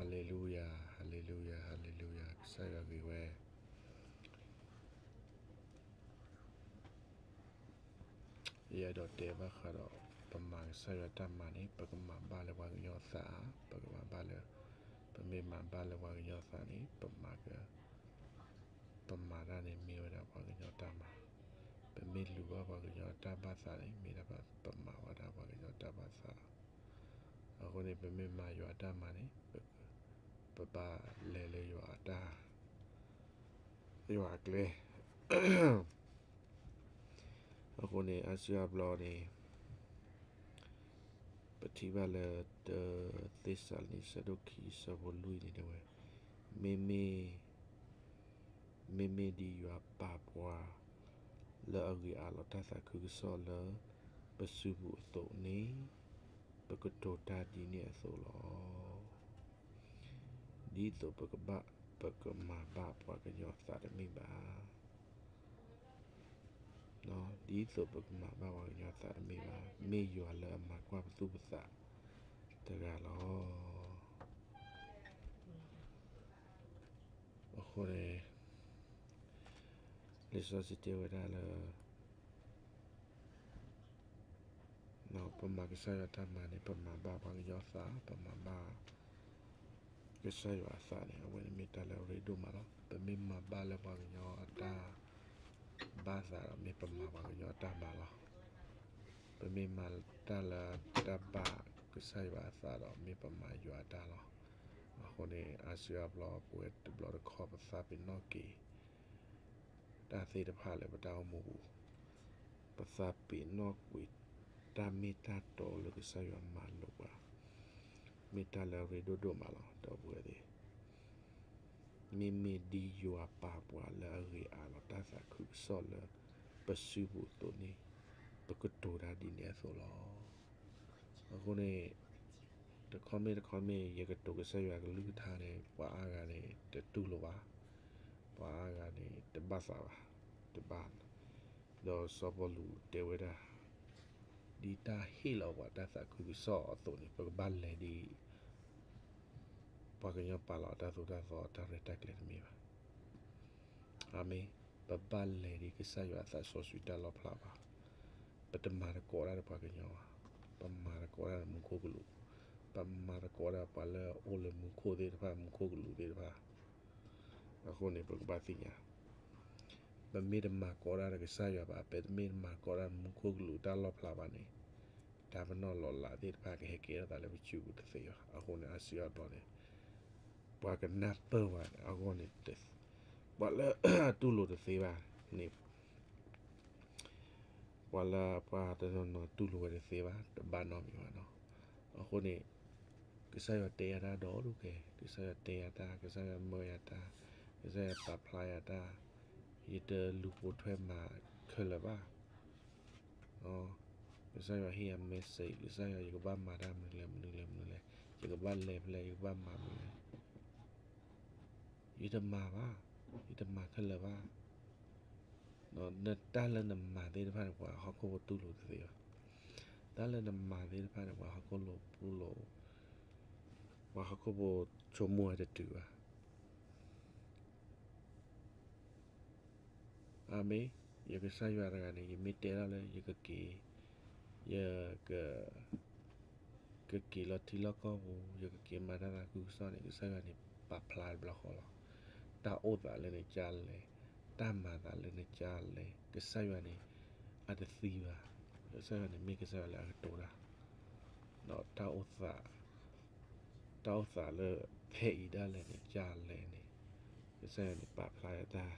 ဟါလ့လူယၤ, ဟါလ့လူယၤ, ဟါလ့လူယၤ, ကစၢ်ယွၤဂ့ၤဝဲ. ယအဲၣ်ဒိးတဲဘၣ်ဃးဒီး ပမၤကစၢ်ယွၤတၢ်မၤန့ၣ် ပကမၤဘၣ်လၢပှၤကညီအသးဧါ, ပကမၤဘၣ်လၢ, ပမ့ၢ်မၤဘၣ်လၢပှၤကညီအသးန့ၣ် ပမၤက ပမၤတၢ်န့ၣ်မ့ၢ်ဝဲဒၣ်ပှၤကညီတၢ်မၤ, ပမ့ၢ်လူၤဘၣ်ပှၤကညီအတၢ်ဘၣ်သးန့ၣ် မ့ၢ်ဒၣ်ပမၤဝဲဒၣ်ပှၤကညီတၢ်ဘၣ်သး. အဃိန့ၣ် ပမ့ၢ်မၤယွၤအတၢ်မၤန့ၣ် ပဘၣ်လဲၤလၢယွၤအတၢ်, ယွၤအကျဲ. အဃိန့ၣ် အါစုအါဘျီန့ၣ် ပထံၣ်ဘၣ်လၢ တၢ သ့းစၤလနံ ဆၢဒိၣ်ခံ ဆၢဖိလွံၢ်န့ၣ်တဲဝဲ, မ့မ့ၢ် မ့မ့ၢ်ဒ်ယွၤပာ်ပှၤ လၢအဂ့ၤအါလီၤတၢ်သးခုကစီၣ်လၢ ပစုပူၤအသိးန့ၣ် ပကတိၤတၢ်ဒ်န့ၣ်အသိးလီၤ. ဒ်သိးပကဘၣ်, ပကမၤဘၣ်ပှၤကညီအသးတမ့ၢ်ဘၣ်. ဒ်သိးပကမၤဘၣ်ပှၤကညီအသးတမ့ၢ်ဘၣ်, မ့ၢ်ယွၤလၢအမၤကွၢ်ပသူၣ်ပသးတဂၤလီၤ. အဃိန့ၣ် လံာ်စီဆှံတဲဝဲဒၣ်လၢ ပမၤကစၢ်ယွၤတၢ်မၤန့ၣ် ပမၤဘၣ်ပှၤကညီအသး, ပမၤဘၣ် ကစၢ်ယွၤအသးန့ၣ် အဝဲန့ၣ်မ့ၢ်တၢ်လၢအရ့ဒိၣ်မးလီၤ. ပမ့ၢ်မၤဘၣ်လၢပှၤကညီအတၢ်ဘၣ်သးဒီး မ့ၢ်ပမၤပှၤကညီအတၢ်မၤလီၤ. ပမ့ၢ်မၤတၢ်လၢတၢ်ဘၣ်ကစၢ်ယွၤအသးဒီး မ့ၢ်ပမၤယွၤအတၢ်လီၤ. အဃိန့ၣ် အါစုအါဘျီ ပဝဲတဘျီတခီၣ် ပသးပ့ၤနီၣ်က့ၤ တၢ်သ့ၣ်တဖၣ်လၢပတၢ်အိၣ်မူပူၤ, ပသးပ့ၤနီၣ်ကွံာ်တၢ်မ့ၢ်တၢ်တီလၢကစၢ်ယွၤမၤလိာ်ပှၤ, မ့ၢ်တၢ်လၢအရ့ဒိၣ်ဒိၣ်မးလီၤ. ဒီပုၢ်ဝဲၢ်သ့ၣ်, မ့မ့ၢ်ဒ်ယွၤပာ်ပှၤလၢအဂ့ၤအါလီၤတၢ်သးခုကစီၣ်လၢ ပစုပူၤအသိးန့ၣ် ပကတိၤတၢ်ဒ်န့ၣ်အသိးလီၤ. အဃိန့ၣ် တခီမ့ၢ်တခီမ့ၢ် ယကတိၤကစၢ်ယွၤကလုၢ်ကထါန့ၣ် ပှၤအါဂၤန့ၣ် တတူၢ်လိာ်ဘၣ်, ပှၤအါဂၤန့ၣ် တဘၣ်သးဘၣ်, တဘၣ်. ဒီးစီၤပီလူးတဲဝဲဒၣ်, ဒ်တၢ်ဟ့ၣ်လီၤပှၤတၢ်သးခုကစီၣ်အသိးန့ၣ် ပကဘၣ်လဲၤဒ် ပှၤကညီပာ်လီၤအတၢ်သိၣ်တၢ်သီအတၢ်ရဲၣ်တၢ်ကျဲၤတမ့ၢ်ဘၣ်. အၤမ့ၣ်. ပဘၣ်လဲၤဒ်ကစၢ်ယွၤအသးစီဆှံတၢ်လီၣ်ဖျါဘၣ်. ပတမၤသကိးတၢ်ဒီးပှၤကညီဘၣ်, ပမၤသကိးတၢ်ဒီးမူခိၣ်ကလူး, ပမၤသကိးတၢ်ဒီးပှၤလၢအအိၣ်လၢမူခိၣ်သ့ၣ်တဖၣ် မူခိၣ်ကလူးသ့ၣ်တဖၣ်. အဃိန့ၣ် ပကဘၣ်သ့ၣ်ညါ, ပမ့ၢ်တမၤသကိးတၢ်ဒီးကစၢ်ယွၤဘၣ်, ပမ့ၢ်တမၤသကိးတၢ်ဒီးမူခိၣ်ကလူးတၢ်လီၣ်ဖျါဘၣ်န့ၣ်, တၢ်ပနီၣ်လီၤလးသ့ၣ်တဖၣ်ကဟဲကဲထီၣ်သးလၢပစုပူၤတသ့ဘၣ်. အဃိန့ၣ် အါစုအါဘျီန့ၣ် ပှၤကနၢ်ပၢၢ်ဝဲအဂီၢ်န့ၣ်, ပှၤလၢအတူၢ်လိာ်တသ့ဘၣ်န့ၣ်, ပှၤလၢပှၤတနီၤနီၤတူၢ်လိာ်ဝဲတသ့ဘၣ်, တဘၣ်နီတမံၤဘၣ်နီၤ. အဃိန့ၣ် ကစၢ်ယွၤတဲယၤတၢ်ဒီးဒိၣ်ကဲ, ကစၢ်ယွၤတဲယၤတၢ်, ကစၢ်ယွၤမၢယၤတၢ်, ကစၢ်ယွၤပာ်ဖျါယၤတၢ်, ယတလူၤပိာ်ထွဲမၤခဲလၢာ်ဘၣ်. ကစၢ်ယွၤဟ့ၣ်ယၤ message, ကစၢ်ယွၤ ယကဘၣ်မၤတၢ်မနုၤလဲၣ် မနုၤလဲၣ် မနုၤလဲၣ်, ယကဘၣ်လဲၤဖဲလဲၣ် ယကဘၣ်မၤမနုၤလဲၣ်, ယတမၤဘၣ်, ယတမၤခဲလၢာ်ဘၣ်. နတၢ်လၢနမၤသ့ၣ်တဖၣ်န့ၣ် ပှၤဟီၣ်ခိၣ်ဖိတူၢ်လိာ်တသ့ဘၣ်. တၢ်လၢနမၤသ့ၣ်တဖၣ်န့ၣ် ပှၤဟီၣ်ခိၣ်ဖိတူၢ်လိာ်, ပှၤဟီၣ်ခိၣ်ဖိဆိကမိၣ်ဝဲတတုၤဘၣ်. အၤမ့ၣ်. ယကစၢ်ယွၤတဂၤန့ၣ် ယမ့ၢ်တဲထီၣ်လၢယကက့ၤ, ယက, ကက့ၤလီၤထံလီၢ်ကီၢ်ပူၤ, ယကက့ၤမၤတၢ်သးခုကစီၣ်န့ၣ် ကစၢ်ယွၤန့ၣ် ပာ်ဖျါတဘျီဃီလီၤ. တၢ်အိၣ်သးလၢနကလဲၤ, တၢ်မၤသးလၢနကလဲၤ, ကစၢ်ယွၤန့ၣ် အတသံဘၣ်. ကစၢ်ယွၤန့ၣ် မ့ၢ်ကစၢ်ယွၤလၢအကတိၤတၢ်, ဒီးတၢ်အိၣ်သး တၢ်အိၣ်သးလၢဖဲအံၤဒၣ်လဲာ်န့ၣ် ကလဲၤန့ၣ်, ကစၢ်ယွၤန့ၣ် ပာ်ဖျါယတၢ်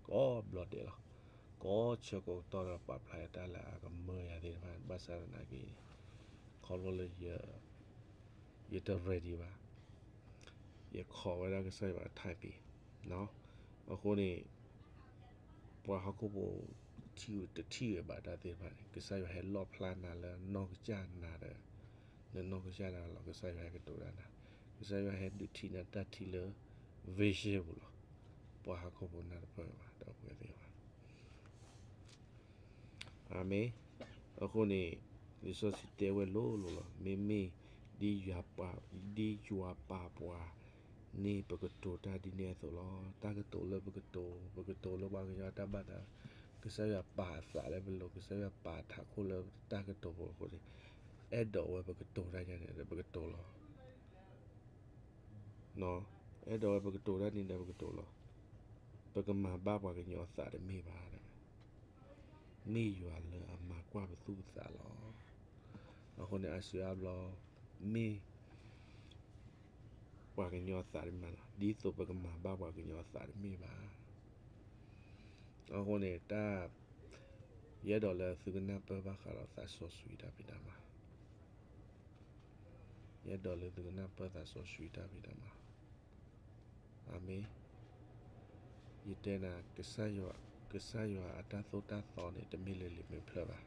ကိးဘျီဒဲးလီၤ. ကိးဆၢကိးကတီၢ်ဒီး ပာ်ဖျါယတၢ်လၢအကမၢယၤသ့ၣ်တဖၣ်, ဘၣ်ဆၣ်သနာ်က့ ခီဖျိလၢ ယတ ready ဘၣ်, ယခိးဝဲဒၣ်ကစၢ်ယွၤအ timing. အဃိန့ၣ် ပှၤဟီၣ်ခိၣ်ဖိ ထံၣ်တထံၣ်ဝဲဘၣ်တၢ်သ့ၣ်တဖၣ်န့ၣ် ကစၢ်ယွၤဟဲလီၣ်ဖျါနၤလၢနီၢ်ကစၢ်နၤဒီး နနီၢ်ကစၢ်နၤလီၤ. ကစၢ်ယွၤဟဲကတိၤတၢ်နၤ, ကစၢ်ယွၤဟဲဒုးထံၣ်နၤတၢ်ထံၣ်လၢ vision ပူၤလီၤ. ပှၤဟီၣ်ခိၣ်ဖိနၢ်တပၢၢ်ဘၣ်, ဒီပုၢ်ဝဲၢ်သ့ၣ်တဖၣ်. အၤမ့ၣ်. အဃိန့ၣ် လံာ်စီဆှံတဲဝဲလိၤလိၤလီၤ. မ့မ့ၢ် ဒ်ယွၤပာ်, ဒ်ယွၤပာ်ပှၤ န့ၣ်ပကတိၤတၢ်ဒ်န့ၣ်အသိးလီၤ. တၢ်ကတိၤလၢပကတိၤ, ပကတိၤလၢပှၤကညီတၢ်ဘၣ်သး, ကစၢ်ယွၤပာ်အသးလၢပလိၤ, ကစၢ်ယွၤပာ်ထးခိၣ်လၢတၢ်ကတိၤပူၤအဃိန့ၣ်, အဲၣ်ဒိးဝဲပကတိၤတၢ်ဒ်န့ၣ်ဒီးပကတိၤလီၤ. အဲၣ်ဒိးဝဲပကတိၤတၢ်ဒ်န့ၣ်ဒီးပကတိၤလီၤ. ပကမၤဘၣ်ပှၤကညီအသးတမ့ၢ်ဘၣ်. မ့ၢ်ယွၤလၢအမၤကွၢ်ပသူၣ်ပသးလီၤ. အဃိန့ၣ် အါစုအါဘျီ မ့ၢ် ပှၤကညီအသးတမ့ၢ်ဘၣ်, ဒ်သိးပကမၤဘၣ်ပှၤကညီအသးတမ့ၢ်ဘၣ်. အဃိန့ၣ် တၢ် ယအဲၣ်ဒိးလၢသုကနၢ်ပၢၢ်ဘၣ်ဃးဒီးသးစီဆှံတၢ်ဖံးတၢ်မၤ, ယအဲၣ်ဒိးလၢသုကနၢ်ပၢၢ်သးစီဆှံတၢ်ဖံးတၢ်မၤ. အၤမ့ၣ်. ယတဲနၤ, ကစၢ်ယွၤအတၢ်သိၣ်တၢ်သီန့ၣ် တမ့ၢ်လၢလံာ်မ့ၢ်ဖျၢၣ်ဘၣ်.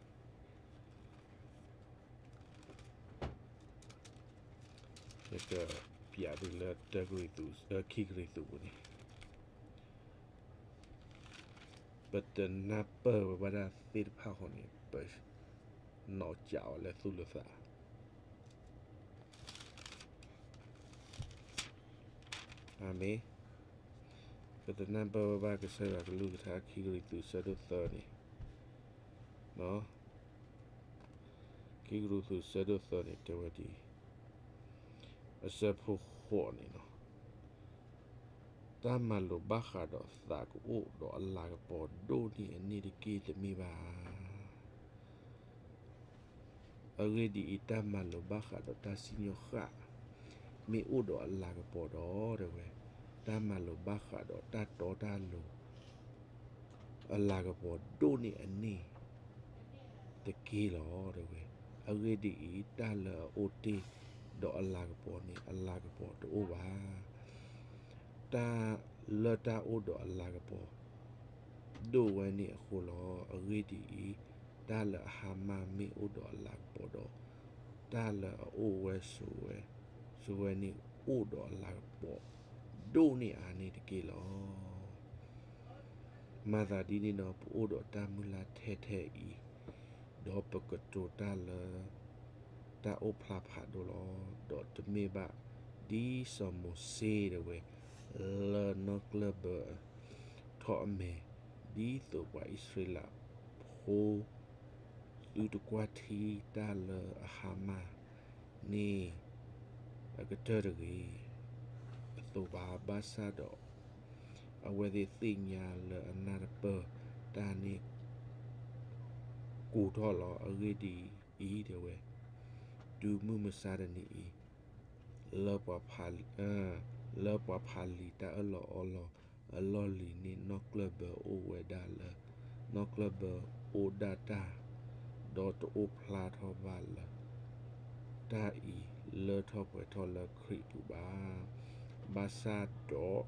ယက ပျးသုလၢ တၢ ကရံၣ်သူး, ခံကရံၣ်သူးပူၤန့ၣ်, ပတနၢ်ပၢၢ်ဝဲဘၣ်ဒၣ်သ့ၣ်တဖၣ်ဃိန့ၣ် ပနီၣ်ကးအီၤလၢသူၣ်လၢသး. အၤမ့ၣ်. ပတနၢ်ပၢၢ်ဝဲဘၣ်ကစၢ်ယွၤကလုၢ်ကထါ ခံကရံၣ်သူး ဆၢဒိၣ်သၢန့ၣ်, ခံကရံၣ်သူး ဆၢဒိၣ်သၢန့ၣ် တဲဝဲဒ်အံၤ, အဆၢဖိဃိးန့ၣ်, တၢ်မၤလိာ်ဘၣ်ဃးဒီးသးကအိၣ်ဒီးအလၤကပီၤဒိၣ်န့ၢ်အန့ၣ်တက့ၢ်တမ့ၢ်ဘၣ်. အဂ့ၢ်ဒ်အံၤ, တၢ်မၤလိာ်ဘၣ်ဃးဒီးတၢ်စံၣ်ညီၣ်ဃၣ် မ့ၢ်အိၣ်ဒီးအလၤကပီၤဒီး တဲဝဲ, တၢ်မၤလိာ်ဘၣ်ဃးဒီးတၢ်တီတၢ်လိၤ အလၤကပီၤဒိၣ်န့ၢ်အန့ၣ်တက့ၢ်လီၤ တဲဝဲ. အဂ့ၢ်ဒ်အံၤ, တၢ်လၢအအိၣ်တ့ၢ်ဒီးအလၤကပီၤန့ၣ် အလၤကပီၤတအိၣ်ဘၣ်. တၢ်လၢတၢ်အိၣ်ဒီးအလၤကပီၤ ဒိၣ်ဝဲန့ၣ်အဃိလီၤ. အဂ့ၢ်ဒ်အံၤ, တၢ်လၢအဟါမၢ်မ့ၢ်အိၣ်ဒီးအလၤကပီၤဒီး, တၢ်လၢအအိၣ်ဝဲဆိးဝဲ, ဆိးဝဲန့ၣ်အိၣ်ဒီးအလၤကပီၤဒိၣ်န့ၢ်အါန့ၣ်တက့ၢ်လီၤ. မၤသးဒ်န့ၣ်ဒီး ပအိၣ်ဒီးတၢ်မုၢ်လၢ်ထဲထဲအံၤ, ဒီးပကတိၤတၢ်လၢ တၢ်အိၣ်ဖျါဖးဒိၣ်လီၤ. ဒီးတမ့ၢ်ဘၣ်ဒ်စီၤမိၤၡ့တဲဝဲ, လၢနီၣ်ကျၢၢ်ဘၢ ထီၣ်အမဲာ်, ဒ်သိးပှၤအံၣ်စရ့လးဖိ သုတကွၢ်ထံတၢ်လၢအဟါမၢ်န့ၣ် အကတၢၢ်တဂ့ၤ အသိးဘၣ်. ဘၣ်ဆၣ်ဒီး အဝဲသ့ၣ်သ့ၣ်ညါလၢအနၢ်တပၢၢ်တၢ်န့ၣ် ကိၤထီၣ်လီၤ. အဂ့ၢ်ဒ်အံၤ, တဲဝဲ, တုၤမုၢ်မဆါတနံၤအံၤ, လၢပှၤဖး, လၢပှၤဖးလံာ်တၢ်အၢၣ်လီၤအီလီၤအလီၢ်လံၤန့ၣ် နီၣ်ကျၢၢ်ဘၢအိၣ်ဝဲဒၣ်လၢ, နီၣ်ကျၢၢ်ဘၢအိၣ်ဒၣ်တၢ်, ဒီးတအိၣ်ဖျါထီၣ်ဘၣ်လၢ တၢ်အံၤလၢထီၣ်ပှဲၤထီၣ်လၢခရံာ်ပူၤဘၣ်. ဘၣ်ဆၣ်ဒီး,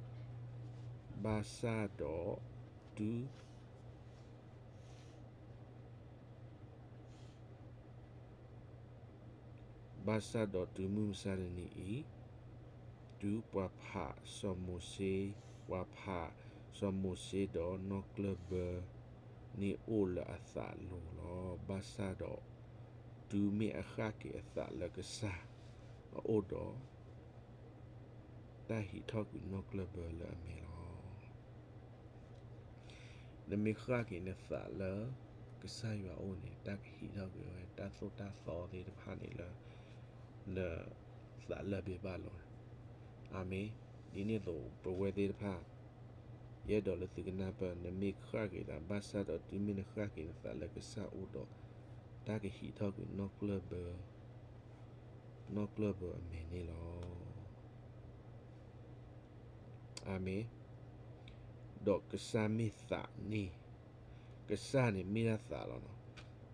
ဘၣ်ဆၣ်ဒီးတုၤ ဘၣ်ဆၣ်ဒီးတုၤမုၢ်မဆါတနံၤအံၤ, တုၤပှၤဖးစီၤမိၤၡ့, ပှၤဖးစီၤမိၤၡ့ဒီးနီၣ်ကျၢၢ်ဘၢန့ၣ်အိၣ်လၢအသးလိၤလီၤ. ဘၣ်ဆၣ်ဒီး တုၤမ့ၢ်အဃၣ်က့ၤအသးလၢကစၢ်အအိၣ်ဒီး တၢ်ဟံးထီၣ်ကွံာ်နီၣ်ကျၢၢ်ဘၢလၢအမဲာ်လီၤ. နမ့ၢ်ဃၣ်က့ၤနသးလၢကစၢ်ယွၤအအိၣ်န့ၣ် တၢ်ကဟံးထီၣ်ကွံာ်ဝဲတၢ်သိၣ်တၢ်သီသ့ၣ်တဖၣ်န့ၣ်လၢ နသးလၢဘ့ၣ်ဘၣ်လီၤ. အၤမ့ၣ်. ဒ်န့ၣ်အသိး ပဝဲသ့ၣ်တဖၣ် ယအဲၣ်ဒိးလၢသုကနၢ်ပၢၢ် နမ့ၢ်ဃၣ်က့ၤသး ဘၣ်ဆၣ်ဒီးတုၤမ့ၢ်နဃၣ်က့ၤနသးလၢကစၢ်အအိၣ်ဒီး တၢ်ကဟံးထီၣ်ကွံာ်နီၣ်ကျၢၢ်ဘၢ နီၣ်ကျၢၢ်ဘၢအမဲာ်န့ၣ်လီၤ. အၤမ့ၣ်. ဒီးကစၢ်မ့ၢ်သးန့ၣ်, ကစၢ်န့ၣ်မ့ၢ်တၢ်သးလီၤ.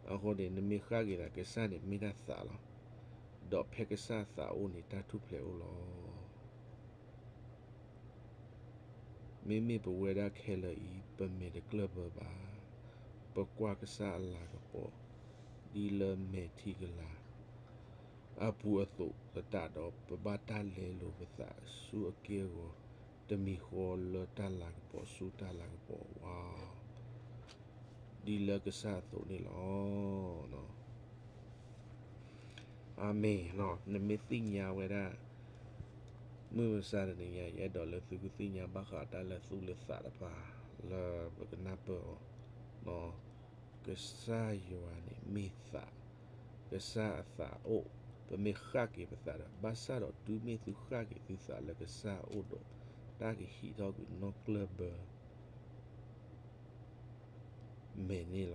အဃိန့ၣ် နမ့ၢ်ဃၣ်က့ၤသး ကစၢ်န့ၣ်မ့ၢ်တၢ်သးလီၤ. ဒီးဖဲကစၢ်သးအိၣ်န့ၣ် တၢ်ထူၣ်ဖျဲးအိၣ်လီၤ. မ့မ့ၢ်ပဝဲဒၣ်ခဲလၢာ်အံၤ ပမဲာ်တကျၢၢ်ဘၢဘၣ်. ပကွၢ်ကစၢ်အလၤကပီၤ ဒ်လၢမဲာ်ထံကလၤအပူၤအသိးသတးဒီး ပဘၣ်တၢ်လဲလိာ်ပသးဆူအက့ၢ်အဂီၤ တမံၤဃီလၢတၢ်လၤကပီၤဆူတၢ်လၤကပီၤဝါ ဒ်လၢကစၢ်အသိးန့ၣ်လီၤ. အၤမ့ၣ်. နမ့ၢ်သ့ၣ်ညါဝဲဒၣ် မုၢ်မဆါတနံၤညါ ယအဲၣ်ဒိးလၢသုကသ့ၣ်ညါဘၣ်ဃးတၢ်လၢသူၣ်လၢသးတဖၣ် လၢပကနၢ်ပၢၢ်အီၤ, ကစၢ်ယွၤန့ၣ်မ့ၢ်သး, ကစၢ်အသးအိၣ်, ပမ့ၢ်ဃၣ်က့ၤပသးဒီး ဘၣ်ဆၣ်ဒီးတုၤမ့ၢ်သုဃၣ်က့ၤသုသးလၢကစၢ်အအိၣ်ဒီး တၢ်ကဟံးထီၣ်ကွံာ်နီၣ်ကျၢၢ်ဘၢ မဲာ်န့ၣ်လီၤ.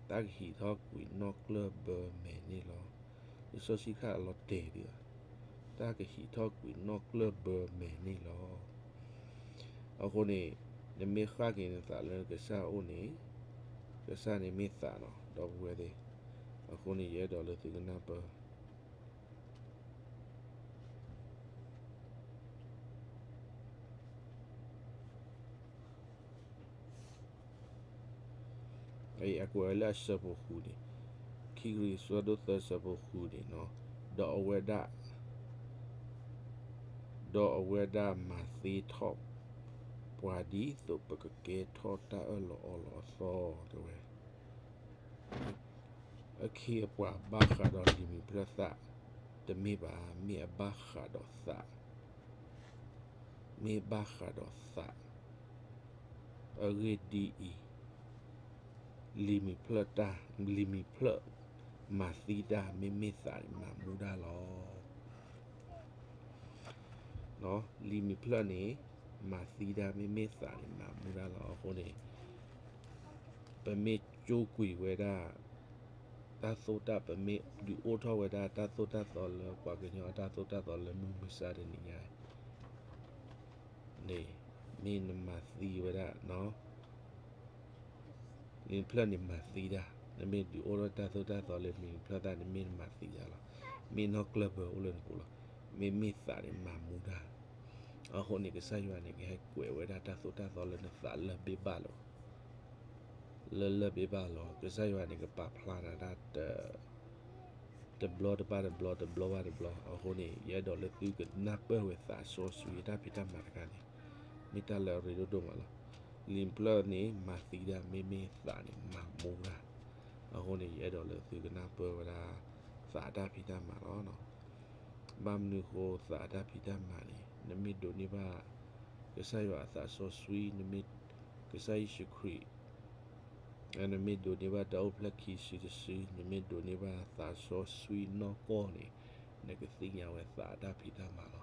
တၢ်ကဟံးထီၣ်ကွံာ်နီၣ်ကျၢၢ်ဘၢမဲာ်န့ၣ်လီၤ. လံာ်စီဆှံခါအလီၤတဲာ်ဒံးဘၣ်, တၢ်ကဟံးထီၣ်ကွံာ်နီၣ်ကျၢၢ်ဘၢမဲာ်န့ၣ်လီၤ. အဃိန့ၣ် နမ့ၢ်ဃၣ်က့ၤနသးလၢကစၢ်အအိၣ်န့ၣ်, ကစၢ်န့ၣ်မ့ၢ်သးနီၤ ဒီပုၢ်ဝဲၢ်သ့ၣ်, အဃိန့ၣ် ယအဲၣ်ဒိးလၢသုကနၢ်ပၢၢ် အကွဲးဝဲလၢအဆၢဖိဃုန့ၣ်, ခံကရံၣ်သူး အဆၢဒိၣ်သၢ အဆၢဖိဃုန့ၣ်, ဒီးအဝဲဒၣ်, ဒီးအဝဲဒၣ်မၤသ့ထီၣ်ပှၤဒ်သိးပကကဲထီၣ်တၢ်အၢၣ်လီၤအီလီၤအသီတဲဝဲ အခ့အပှၤဘၣ်ဃးဒီးလံာ်မံၤဖျၢၣ်သၣ်, တမ့ၢ်ဘၣ်, မ့ၢ်အဘၣ်ဃးဒီးသး, မ့ၢ်ဘၣ်ဃးဒီးသး, အဂ့ၢ်ဒ်အံၤ, လံာ်မံၤဖျၢၣ်တၢ်, လံာ်မံၤဖျၢၣ်မၤသံတၢ်, မ့မ့ၢ်သးန့ၣ်မၤမူတၢ်လီၤ. လံာ်မံၤဖျၢၣ်န့ၣ် မၤသံတၢ်, မ့မ့ၢ်သးန့ၣ်မၤမူတၢ်လီၤ. အဃိန့ၣ် ပမ့ၢ်ကၠိကွံာ်ဝဲဒၣ် တၢ်သိၣ်တၢ်, ပမ့ၢ်ဒုးအိၣ်ထီၣ်ဝဲဒၣ်တၢ်သိၣ်တၢ်သီလၢပှၤကညီအတၢ်သိၣ်တၢ်သီလၢမုၢ်မဆါတနံၤညါန့ၣ်, မ့ၢ်နမၤသံဝဲဒၣ်, လံာ်ဖျၢၣ်န့ၣ်မၤသံတၢ်, နမ့ၢ်ဒုးအိၣ်ထီၣ်တၢ်သိၣ်တၢ်သီလၢလံာ်ဖျၢၣ်သၣ်န့ၣ် မ့ၢ်နမၤသံတၢ်လီၤ. မ့ၢ်နီၣ်ကျၢၢ်ဘၢအိၣ်လၢနပူၤလီၤ. မ့မ့ၢ်သးန့ၣ်မၤမူတၢ်. အဃိန့ၣ် ကစၢ်ယွၤန့ၣ် ကဟဲကွဲးဝဲဒၣ်တၢ်သိၣ်တၢ်သီလၢနသးလၢဘ့ၣ်ဘၣ်လီၤ. လၢလၢၢ်ဘ့ၣ်ဘၣ်လီၤ. ကစၢ်ယွၤန့ၣ် ကပာ်ဖျါနၤတၢ်တ တဘျီတဘၣ်တဘျီ, တဘျီဘၣ်တဘျီ. အဃိန့ၣ် ယအဲၣ်ဒိးလၢသုကနၢ်ပၢၢ်ဝဲသးစီဆှံအတၢ်ဖံးတၢ်မၤတခါန့ၣ်, မ့ၢ်တၢ်လၢအရ့ဒိၣ်ဒိၣ်မးလီၤ. လံာ်ဖျၢၣ်န့ၣ် မၤသံတၢ်, မ့မ့ၢ်သးန့ၣ် မၤမူတၢ်. အဃိန့ၣ် ယအဲၣ်ဒိးလၢသုကနၢ်ပၢၢ်ဝဲဒၣ် သးအတၢ်ဖံးတၢ်မၤလီၤ. ဘၣ်မနုၤအဃိ သးအတၢ်ဖံးတၢ်မၤန့ၣ် နမ့ၢ်ဒိးန့ၢ်ဘၣ် ကစၢ်ယွၤအသးစီဆှံ, နမ့ၢ် ကစၢ်ယ့ၣ်ၡူးခရံာ် နမ့ၢ်ဒိးန့ၢ်ဘၣ်တၢ်အိၣ်ဖျဲၣ်ခံစုတစု, နမ့ၢ်ဒိးန့ၢ်ဘၣ်သးစီဆှံနီၢ်ကီၢ်န့ၣ်, နကသ့ၣ်ညါဝဲသးအတၢ်ဖံးတၢ်မၤလီၤ.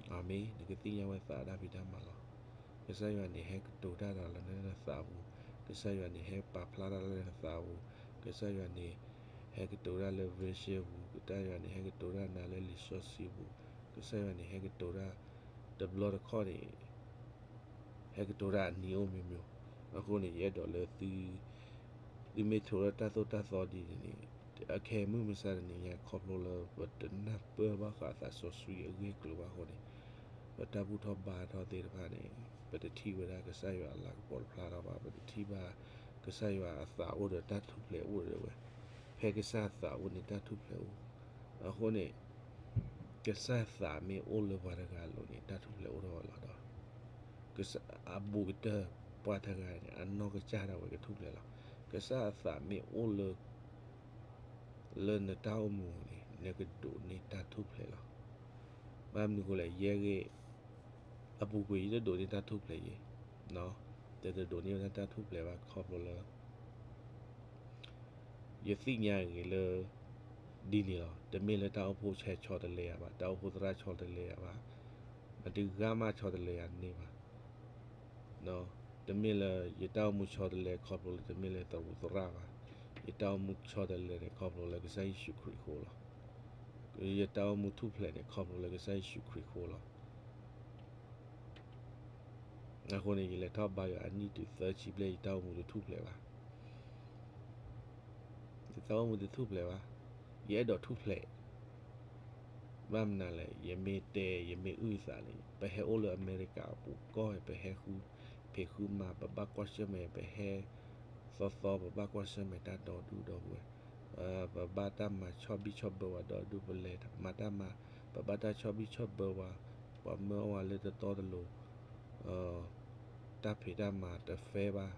အၤမ့ၣ်, နကသ့ၣ်ညါဝဲသးအတၢ်ဖံးတၢ်မၤလီၤ. ကစၢ်ယွၤန့ၣ် ဟဲကတိၤတၢ်ဒီးလၢနသးပူၤ, ကစၢ်ယွၤန့ၣ် ဟဲပာ်ဖျါတၢ်လၢနသးပူၤ, ကစၢ်ယွၤန့ၣ် ဟဲကတိၤတၢ်လၢ vision ပူၤ, ကစၢ်ယွၤန့ၣ် ဟဲကတိၤတၢ်နၤလၢလံာ်စီဆှံပူၤ, ကစၢ်ယွၤန့ၣ် ဟဲကတိၤတၢ် တဘျီတခီၣ်န့ၣ် ဟဲကတိၤတၢ်အနံၤအိၣ်မ့ၢ်မ့ၢ်, အဃိန့ၣ် ယအဲၣ်ဒိးလၢသု သုမ့ၢ်ထိးလၢတၢ်သိၣ်တၢ်သီဒ်န့ၣ်န့ၣ်, အခဲအံၤမုၢ်မဆါတနံၤညါ ခီဖျိလၢပတနၢ်ပၢၢ်ဘၣ်ဃးသးစီဆှံအဂ့ၢ်အကျိၤဘၣ်အဃိန့ၣ်, ပတၢ်ဘူၣ်ထီၣ်ဘါထီၣ်သ့ၣ်တဖၣ်န့ၣ် ပတထံၣ်ဝဲဒၣ်ကစၢ်ယွၤအလၤကပီၤတဖျါထီၣ်ဘၣ်, ပတထံၣ်ဘၣ်ကစၢ်ယွၤအသးအိၣ်ဒီးတၢ်ထူၣ်ဖျဲးအိၣ်ဒီးဝဲ, ဖဲကစၢ်အသးအိၣ်န့ၣ် တၢ်ထူၣ်ဖျဲးအိၣ်, အဃိန့ၣ် ကစၢ်သးမ့ၢ်အိၣ်လၢပှၤတဂၤအလိၤန့ၣ် တၢ်ထူၣ်ဖျဲးအိၣ်ထီၣ်ဝဲလီၤဒီး အဘူးကတၢၢ်ပှၤတဂၤန့ၣ် အနီၢ်ကစၢ်ဒၣ်ဝဲကထူၣ်ဖျဲးလီၤ. ကစၢ်အသးမ့ၢ်အိၣ်လၢ လၢနတၢ်အိၣ်မူန့ၣ် နကဒိးန့ၢ်တၢ်ထူၣ်ဖျဲးလီၤ. ဘၣ်မနုၤအဃိလဲၣ် ယဲဂ့ၤ အပူၤကွံာ်ယတဒိးန့ၢ်တၢ်ထူၣ်ဖျဲးယဲ, တဒိးန့ၢ်ဝဲဒၣ်တၢ်ထူၣ်ဖျဲးဘၣ်ခီဖျိလၢ ယသ့ၣ်ညါဂ့ၤလၢ ဒ်န့ၣ်လီၤ. တမ့ၢ်လၢတၢ်အိၣ်ဖှိၣ်ဆဲးဆီတလဲယၤဘၣ်, တၢ်အိၣ်ဖှိၣ်သရၣ်ဆီတလဲယၤဘၣ်, မတၤဂၤမးဆီတလဲယၤန့ၣ်ဘၣ်. တမ့ၢ်လၢယတၢ်အိၣ်မူဆီတလဲခီဖျိလၢ တမ့ၢ်လၢသရူးသရၣ်ဘၣ်. ယတၢ်အိၣ်မူဆီတလဲန့ၣ် ခီဖျိလၢကစၢ်ယ့ၣ်ၡူးခရံာ်အဃိလီၤ. ယတၢ်အိၣ်မူထူၣ်ဖျဲးန့ၣ် ခီဖျိလၢကစၢ်ယ့ၣ်ၡူးခရံာ်အဃိလီၤ. အဃိန့ၣ် ယလဲၤထီၣ်ဘါယွၤအနံၣ်တုၤသၢဆံဘျဲၣ် ယတၢ်အိၣ်မူတထူၣ်ဖျဲးဘၣ်. ယတၢ်အိၣ်မူတထူၣ်ဖျဲးဘၣ်. ယအဲၣ်ဒိးထူၣ်ဖျဲး. ဘၣ်မနုၤလဲၣ်, ယမ့ၢ်တဲ ယမ့ၢ်အုၣ်သးန့ၣ် ပဟဲအိၣ်လၢအမဲရကၤအပူၤကီၢ် ပဟဲဃုဖံးဃုမၤ ပဘၣ်ကွၢ်ဆၢၣ်မဲာ် ပဟဲသီသီ ပဘၣ်ကွၢ်ဆၢၣ်မဲာ်တၢ်ဒီဒူၣ်ဒီပုၢ်ဝဲၢ်, ပဘၣ်တၢ်မၤဆီၣ်ဘံၣ်ဆီၣ်ဘၢဝဲဒီဒူၣ် ပလဲၤမၤတၢ်မၤ ပဘၣ်တၢ်ဆီၣ်ဘံၣ်ဆီၣ်ဘၢဝဲ, ပှၤမၢအီၣ်ဝဲလၢတတီတလိၤ တၢ်ဖံးတၢ်မၤတ fair ဘၣ်.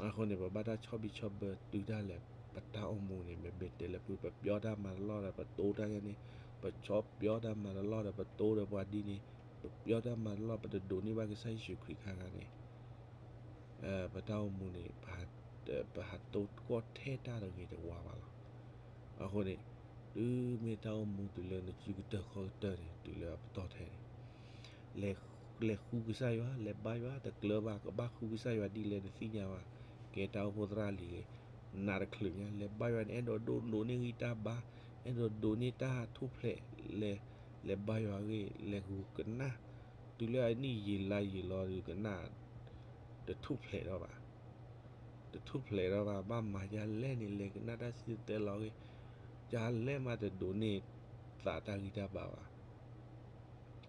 အဃိန့ၣ် ပဘၣ်တၢ်ဆီၣ်ဘံၣ်ဆီၣ်ဘၢတုၤဒၣ်လဲာ် ပတၢ်အိၣ်မူန့ၣ် မ့မ့ၢ်တဲလၢဖု ပပျီတၢ်မၤတလီၢ်ဒီး ပတိတၢ်ယါန့ၣ်, ပဆီပျီတၢ်မၤတလီၢ်ဒီး ပတိဒီးပှၤဒ်န့ၣ်, ပပျီတၢ်မၤတလီၢ် ပတဒိးန့ၢ်ဘၣ်ကစၢ်ယ့ၣ်ၡူးခရံာ်ခါခါန့ၣ် ပတၢ်အိၣ်မူန့ၣ် ပဟးတိၢ်ကီၢ်ထဲတၢ်တဂ့ၤတဝါဘၣ်လီၤ. အဃိန့ၣ် တုၤမ့ၢ်တၢ်အိၣ်မူတုၤလၢနစုကတၢၢ်ခီၣ်ကတၢၢ်န့ၣ် တုၤလၢအပတီၢ်ထဲန့ၣ် လဲၤဃုကစၢ်ယွၤ, လဲၤဘါယွၤ, တကျၢၤဘၣ်, ကဘၣ်ဃုကစၢ်ယွၤဒ်လဲၣ်တသ့ၣ်ညါဘၣ်, ကဲတၢ်အိၣ်ဖှိၣ်သရၣ်လံၤဂ့ၤ, နးတချုးညါ, လဲၤဘါယွၤန့ၣ် အဲၣ်ဒိးဒိးဒိးန့ၢ်ဂံၢ်တၢ်ဘါ, အဲၣ်ဒိးဒိးန့ၢ်တၢ်ထူၣ်ဖျဲး, လဲၤ, လဲၤဘါယွၤဂ့ၤ, လဲၤဃုကနၣ်, တုၤလၢအနံၣ်ယံာ်လါယံာ်လီၤဒီး ကနၣ်တထူၣ်ဖျဲးထီၣ်ဘၣ် တထူၣ်ဖျဲးထီၣ်ဘၣ်, ဘၣ်မၤဒ်လဲၣ်န့ၣ် လဲၤကနၣ်တၢ်စံၣ်တဲၤတဲလီၤဂ့ၤ, ဒ်လဲၣ်မးတဒိးန့ၢ်သးတၢ်ဂံၢ်တၢ်ဘါဘၣ်,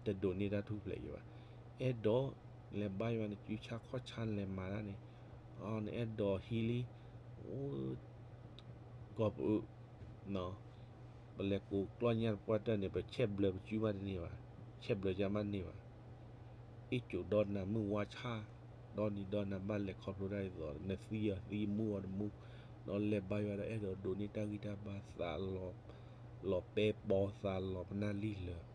တဒိးန့ၢ်တၢ်ထူၣ်ဖျဲးယံၤဘၣ်, အဲၣ်ဒိး, လဲၤဘါယွၤနစုဆါခီၣ်ဆါနလဲၤမၤတၢ်န့ၣ်, နအဲၣ်ဒိးဟံးလံ, အိၣ်, ကီၢ်ပအုး ပလဲၤကိးကျီၢ်ညၣ်တပှၢ်တၢၢ်န့ၣ် ပဆဲးဘျၢပစုမးတန့ၢ်ဘၣ်, ဆဲးဘျၢကမးတန့ၢ်ဘၣ်, အ့ၣ်ကိၤဒီနၤမုၢ်ဝါဆၣ်, ဒီနံၤဒီနၤဘၣ်လဲၤခီဖျိတၢ်ဒ်သိး နသံအီၤသံမူအီၤတမူ, ဒီးလဲၤဘါယွၤဒီးအဲၣ်ဒိးဒိးန့ၢ်တၢ်ဂံၢ်တၢ်ဘါသးလီၤ, လီၤပဲပီသးလီၤ ပနၢ်လံၣ်လၢာ်,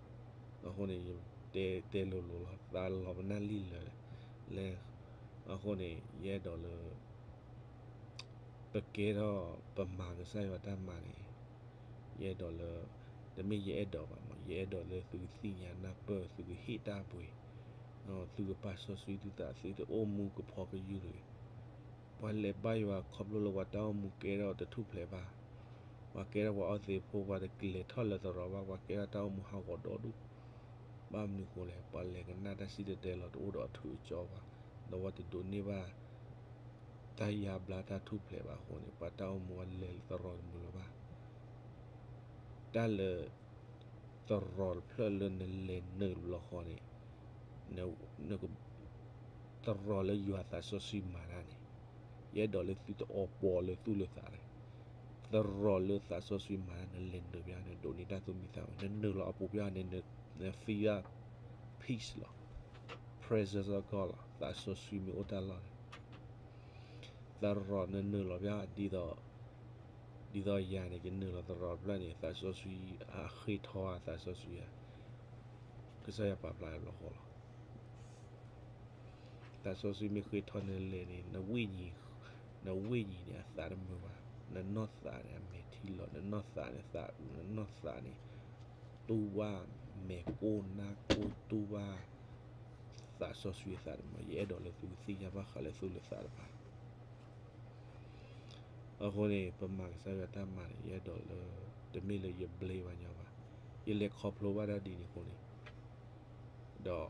အဃိန့ၣ် ယတဲ, တဲလိၤလိၤလီၤ သးလီၤပနၢ်လံၣ်လၢာ်, လဲၤ, အဃိန့ၣ် ယအဲၣ်ဒိးလၢ ပကဲထီၣ်ပမၤကစၢ်ယွၤတၢ်မၤန့ၣ်, ယအဲၣ်ဒိးလၢ, တမ့ၢ်ယအဲၣ်ဒိးဘၣ်မး ယအဲၣ်ဒိးလၢသုကသ့ၣ်ညါနၢ်ပၢၢ် သုကဟ့ၣ်တၢ်ပှ့ၤ, သုကပာ်စီဆှံသုသး သုတအိၣ်မူကဖီကယူၢ်တဂ့ၤ, ပှၤလဲၤဘါယွၤခီဖျိလၢပှၤတၢ်အိၣ်မူကဲထီၣ်တထူၣ်ဖျဲးဘၣ်, ပှၤကဲထီၣ်ပှၤအီသံးဖိ ပှၤတကလဲၤထီၣ်လၢသရိာ်ဘၣ် ပှၤကဲထီၣ်တၢ်အိၣ်မူဟးဂီၤဒီဒူၣ်, ဘၣ်မနုၤဃိလဲၣ် ပှၤလဲၤကနၣ်တၢ်စံၣ်တဲၤတဲလီၤတအိၣ်ဒီးအထူးအကၠီဘၣ်, ဒီးပှၤတဒိးန့ၢ်ဘၣ် တၢ်ယါဘျါတၢ်ထူၣ်ဖျဲးဘၣ်အဃိန့ၣ် ပှၤတၢ်အိၣ်မူအလဲၤလၢသရိာ်တမုာ်လၢၤဘၣ်, တၢ်လၢ သရိာ်တဖျၢၣ်လၢနလဲၤနုာ်လီၤဃီန့ၣ်, သရိာ်လၢယွၤသးစီဆှံမၤတၢ်န့ၣ်, ယအဲၣ်ဒိးလၢသုတအီပီလၢသူၣ်လၢသးန့ၣ်, သရိာ်လၢသးစီဆှံမၤတၢ် နလဲၤနုာ်ဘၣ်န့ၣ် ဒိးန့ၢ်တၢ်သူၣ်မံသးမုာ် နနုာ်လီၤအပူၤဘၣ်န့ၣ် န, န feel peace လီၤ, presence of God လီၤ သးစီဆှံမ့ၢ်အိၣ်တၢ်လီၢ်န့ၣ် သရိာ်နနုာ်လီၤဘၣ်ဒ်သိး, ဒ်သိးယၤန့ၣ် ယနုာ်လီၤသရိာ်တဖျၢၣ်န့ၣ် သးစီဆှံအဃ့ထီဧါ သးစီဆှံဧါ, ကစၢ်ယွၤပာ်ဖျါဘျီဃီလီၤ. သးစီဆှံမ့ၢ်ဃ့ထီနလဲၤန့ၣ် နဝိညာဉ်, နဝိညာဉ်န့ၣ် အသးတမုာ်ဘၣ်, နနီၢ်သးန့ၣ် အမဲာ်ထံလီၤ, နနီၢ်သးန့ၣ် သးအုး, နနီၢ်သးန့ၣ် တူၢ်ဘၣ်မဲာ်ကိၢ်နါကိၢ် တူၢ်ဘၣ် သးစီဆှံအသးတမုာ်, ယအဲၣ်ဒိးလၢသုကသ့ၣ်ညါဘၣ်ဃးလၢသူၣ်လၢသးတဖၣ် အဃိန့ၣ် ပမၤကစၢ်ယွၤတၢ်မၤန့ၣ် ယအဲၣ်ဒိးလၢ တမ့ၢ်လၢယဘျ့ပှၤညီဘၣ်, ယလဲၤခီဖျိဘၣ်တၢ်ဒ်န့ၣ်အဃိန့ၣ်, ဒီး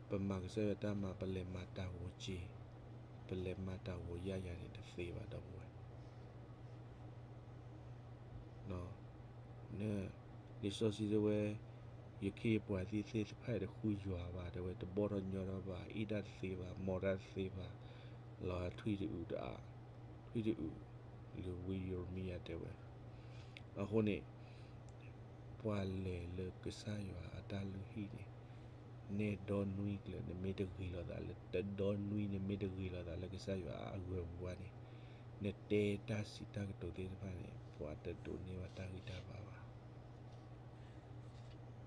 ပမၤကစၢ်ယွၤတၢ်မၤ ပလဲၤမၤတၢ်ဂီၤက့ၤ, ပလဲၤမၤတၢ်ဂီၤယၢ်ယၤန့ၣ် တသ့ဘၣ် ဒီပုၢ်ဝဲၢ် လံာ်စီဆှံတဲဝဲ, ယခ့ယပှၤသ့ၣ်သ့ၣ်တဖၣ်အံၤတဃုယွၤဘၣ် တဲဝဲ, တဘီၣ်ထီၣ်ညီထီၣ်ဘၣ်, အ့ၣ်တၢ်တသ့ဘၣ်, မီတၢ်တသ့ဘၣ်, လီၤထွံၣ်တအုးတအါ, ထွံၣ်တအုး, လၢဝံယံးရမံယၤတဲဝဲ. အဃိန့ၣ် ပှၤလဲၤလၢကစၢ်ယွၤအတၢ်လုၢ်ဟံၣ်န့ၣ် နဲဒီနွံကျၢၤ နမ့ၢ်တဂ့ၤလိာ်သးလၢ တဒီနွံ နမ့ၢ်တဂ့ၤလိာ်သးလၢကစၢ်ယွၤအဂၢၤပူၤဘၣ်န့ၣ်, နတဲတၢ်စံးတၢ်ကတိၤသ့ၣ်တဖၣ်န့ၣ် ပှၤတဒိးန့ၢ်ဘၣ်တၢ်ဂံၢ်တၢ်ဘါဘၣ်.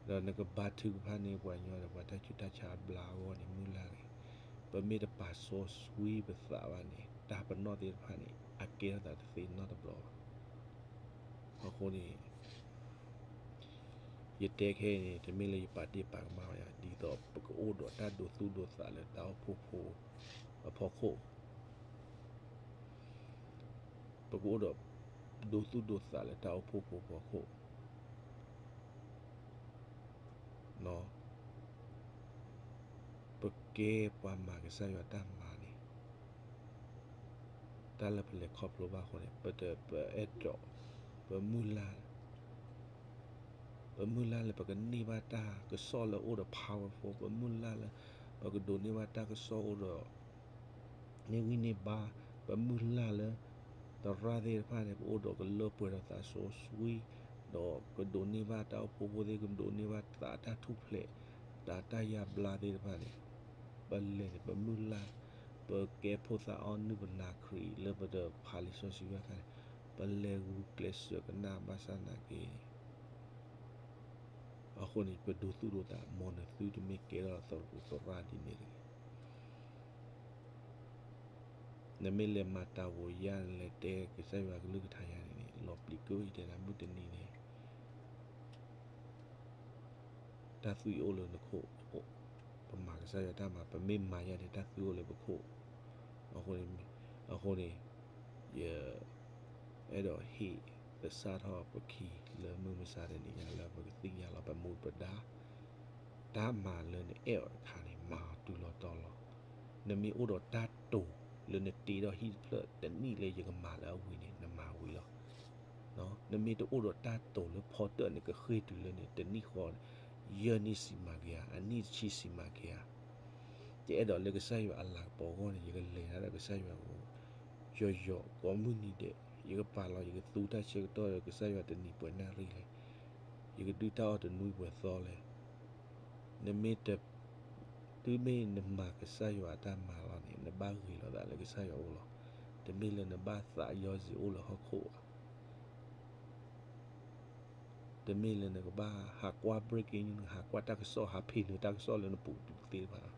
ဒီးနကဘါထုကဖၣ်န့ၢ်ပှၤညီဒီး ပှၤတၢ်ဆူးတၢ်ဆါအဘျါအဂီၢ်န့ၣ် မုၢ်လၢ်န့ၣ်, ပမ့ၢ်တပာ်စီဆှံပသးဘၣ်န့ၣ် တၢ်ပနီၣ်သ့ၣ်တဖၣ်န့ၣ် အကဲထီၣ်သးတသ့နီတဘျီဘၣ်. အဃိန့ၣ် ယတဲခဲအံၤန့ၣ် တမ့ၢ်လၢယပာ်ဒ့ၣ်ပာ်ကမၣ်ဝဲ ဒ်သိးပကအိၣ်ဒီးတၢ်ဒိးသူၣ်ဒိးသးလၢတၢ်အိၣ်ဖှိၣ်ဖိအဖီခိၣ်, ပကအိၣ်ဒီးဒိးသူၣ်ဒိးသးလၢတၢ်အိၣ်ဖှိၣ်ဖိအဖီခိၣ် ပကဲပှၤမၤကစၢ်ယွၤတၢ်မၤန့ၣ်, တၢ်လၢပလဲၤခီဖျိဘၣ်အဃိန့ၣ် ပတ, ပအဲၣ်ဒိး, ပမုၢ်လၢ်, ပမုၢ်လၢ်လၢပကန့ၢ်ဘၣ်တၢ်ကစီၣ်လၢအိၣ်ဒီး powerful, ပမုၢ်လၢ်လၢ ပကဒိးန့ၢ်ဘၣ်တၢ်ကစီၣ်အိၣ်ဒီး န့ၢ်ဂံၢ်န့ၢ်ဘါ, ပမုၢ်လၢ်လၢ သရၣ်သ့ၣ်တဖၣ်န့ၣ် ကအိၣ်ဒီးကလၢပှဲၤဒီးသးစီဆှံ, ဒီးကဒိးန့ၢ်ဘၣ်တၢ်အိၣ်ဖှိၣ်ဖိသ့ၣ် ကဒိးန့ၢ်ဘၣ်သးတၢ်ထူၣ်ဖျဲး, သးတၢ်ယါဘျါသ့ၣ်တဖၣ်န့ၣ်, ပလဲၤန့ၣ် ပမုၢ်လၢ်, ပ ပကဲဖိသၣ်အီနုၢ်ပနၢ်ခရံာ်လၢပတဖးလံာ်စီဆှံဘၣ်ခါန့ၣ်, ပလဲၤဂုာ်ကျဲးစၢးကနၣ်ဘၣ်ဆၣ်နာ်က့ အဃိန့ၣ် ပဒိးသူၣ်ဒိးသး မ်နသုတမ့ၢ်ကဲထီၣ်သရူးသရၣ်ဒ်န့ၣ်တဂ့ၤ. နမ့ၢ်လဲၤမၤတၢ်ဂီၤယၢ် နလဲၤတဲကစၢ်ယွၤကလုၢ်ကထါယၤန့ၣ်န့ၣ် လီၤပျံၤက့ၤတဲဒၣ်မုၢ်တနံၤန့ၣ် တၢ်သွံၣ်အိၣ်လၢနခိၣ်, ပမၤကစၢ်ယွၤတၢ်မၤ ပမ့ၢ်မၤယၤန့ၣ် တၢ်သွံၣ်အိၣ်လၢပခိၣ်. အဃိန့ၣ်, အဃိန့ၣ် ယ အဲၣ်ဒိးဟ့ၣ်သဆၣ်ထီၣ်ပခံလၢမုၢ်မဆါတနံၤညါလၢပကသ့ၣ်ညါလီၤ ပမူပဒါ တၢ်မၤလၢနအဲၣ်အီၤတခါန့ၣ် မၤအီၤတုၤလီၤတီၤလီၤ. နမ့ၢ်အိၣ်ဒီးတၢ်တိာ်လၢနတ့ထီၣ်ဟံၣ်တဖျၢၣ် တနံၣ်လၢယကမၤလၢအဝံၤန့ၣ် နမၤဝံၤလီၤ. နမ့ၢ်တအိၣ်ဒီးတၢ်တိာ်လၢဖီတၢၣ်န့ၣ် ကဃ့ၢ်တုၤလၢန့ၣ် တနံၣ်ဃီ ယဲၢ်နံၣ်စံးမၤက့ၤဧါ, အနံၣ်တဆံစံးမၤက့ၤဧါ. ယအဲၣ်ဒိးလၢကစၢ်ယွၤအလၤကပီၤအဂီၢ်န့ၣ် ယကလဲၤတၢ်ဒီးကစၢ်ယွၤအအိၣ် ယီၤယီၤကိးမုၢ်နံၤဒဲး, ယကပာ်လီၤ ယကသူတၢ်ဆၢကတီၢ်ဒီးကစၢ်ယွၤတနံၤပှဲၤနၣ်ရံၣ်လဲၣ်, ယကဒုၣ်တၢ်အီၣ်တနွံပှဲၤသီလဲၣ်. နမ့ၢ်တ, တုၤမ့ၢ်နမၤကစၢ်ယွၤအတၢ်မၤလီၤန့ၣ် နဘၣ်ဂ့ၤလိာ်သးလၢကစၢ်ယွၤအအိၣ်လီၤ. တမ့ၢ်လၢနဘၣ်သးယီၤစ့ၤအိၣ်လၢဟီၣ်ခိၣ်ဘၣ်. တမ့ၢ်လၢနကဘၣ်ဟးကွၢ် breaking news နဟးကွၢ်တၢ်ကစီၣ် ဟးဖံးနုာ်တၢ်ကစီၣ်လၢနပူၤတသ့ဘၣ်.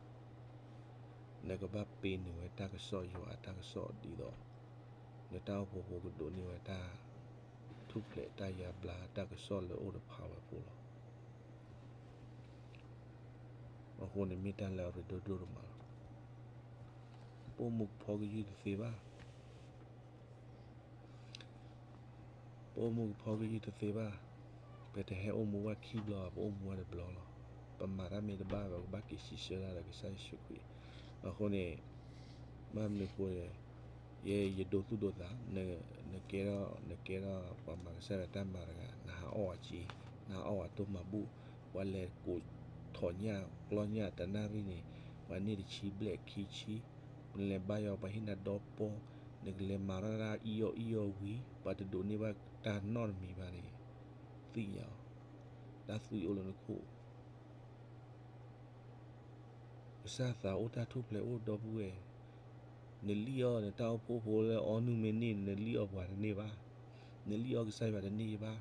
နကဘၣ်ပ့ၤနုာ်ဝဲတၢ်ကစီၣ် ယွၤအတၢ်ကစီၣ်ဒ်သိး နတၢ်အိၣ်ဖှိၣ်ဖိကဒိးန့ၢ်ဝဲတၢ်ထူၣ်ဖျဲးတၢ်ယါဘျါတၢ်ကစီၣ်လၢအိၣ်ဒီး power ဖိလီၤ. အဃိန့ၣ်မ့ၢ်တၢ်လၢအရ့ဒိၣ်ဒိၣ်ဒိၣ်မးလီၤ. ပအိၣ်မူကဖီကယုၢ်တသ့ဘၣ်. ပအိၣ်မူကဖီကယုၢ်တသ့ဘၣ်. ပတဟဲအိၣ်မူဘၣ်ခံဘျီဘၣ်, ပအိၣ်မူဘၣ်တဘျီလီၤ. ပမၤတၢ်မ့ၢ်တဘၣ်ဘၣ် ပကဘၣ်က့ၤစံးဆၢတၢ်ဒီးကစၢ်ယ့ၣ်ၡူးခရံာ်. အဃိန့ၣ် ဘၣ်မနုၤအဃိန့ၣ် ယဲယဒိသူၣ်ဒိသး, နကဲထီၣ် နကဲထီၣ်ပှၤမၤကစၢ်ယွၤတၢ်မၤတဂၤ နဟးအီၣ်ဝဲက့, နဟးအီၣ်ဝဲတိၢ်မၤဘူၣ်, ပှၤလဲၤကိးထီၣ်ညၣ်ကျီညၣ်တနၣ်ရံၣ်န့ၣ် ပှၤန့ၢ်တဆံဘျဲၣ်ခံဆံ, နလဲၤဘါယွၤပှၤဟ့ၣ်နၤဒီပီ, နကလဲၤမၤထီၣ်တၢ်အံၣ်အီၣ်အံၣ်အီၣ်ဝံၤ ပှၤတဒိးန့ၢ်ဘၣ်တၢ်နီတမံၤဘၣ်န့ၣ် သ့ၣ်ညါအီၤ, တၢ်သွံၣ်အိၣ်လၢနခိၣ် ကစၢ်သးအိၣ် တၢ်ထူၣ်ဖျဲးအိၣ် ဒီပုၢ်ဝဲၢ်, နလံၣ်အီၣ်နတၢ်အိၣ်ဖှိၣ်ဖိလၢအီနုၢ်မ့ၢ်န့ၢ် နလံၣ်အီၣ်ပှၤတန့ၢ်ဘၣ်, နလံၣ်အီၣ်ကစၢ်ယွၤတန့ၢ်ဘၣ်.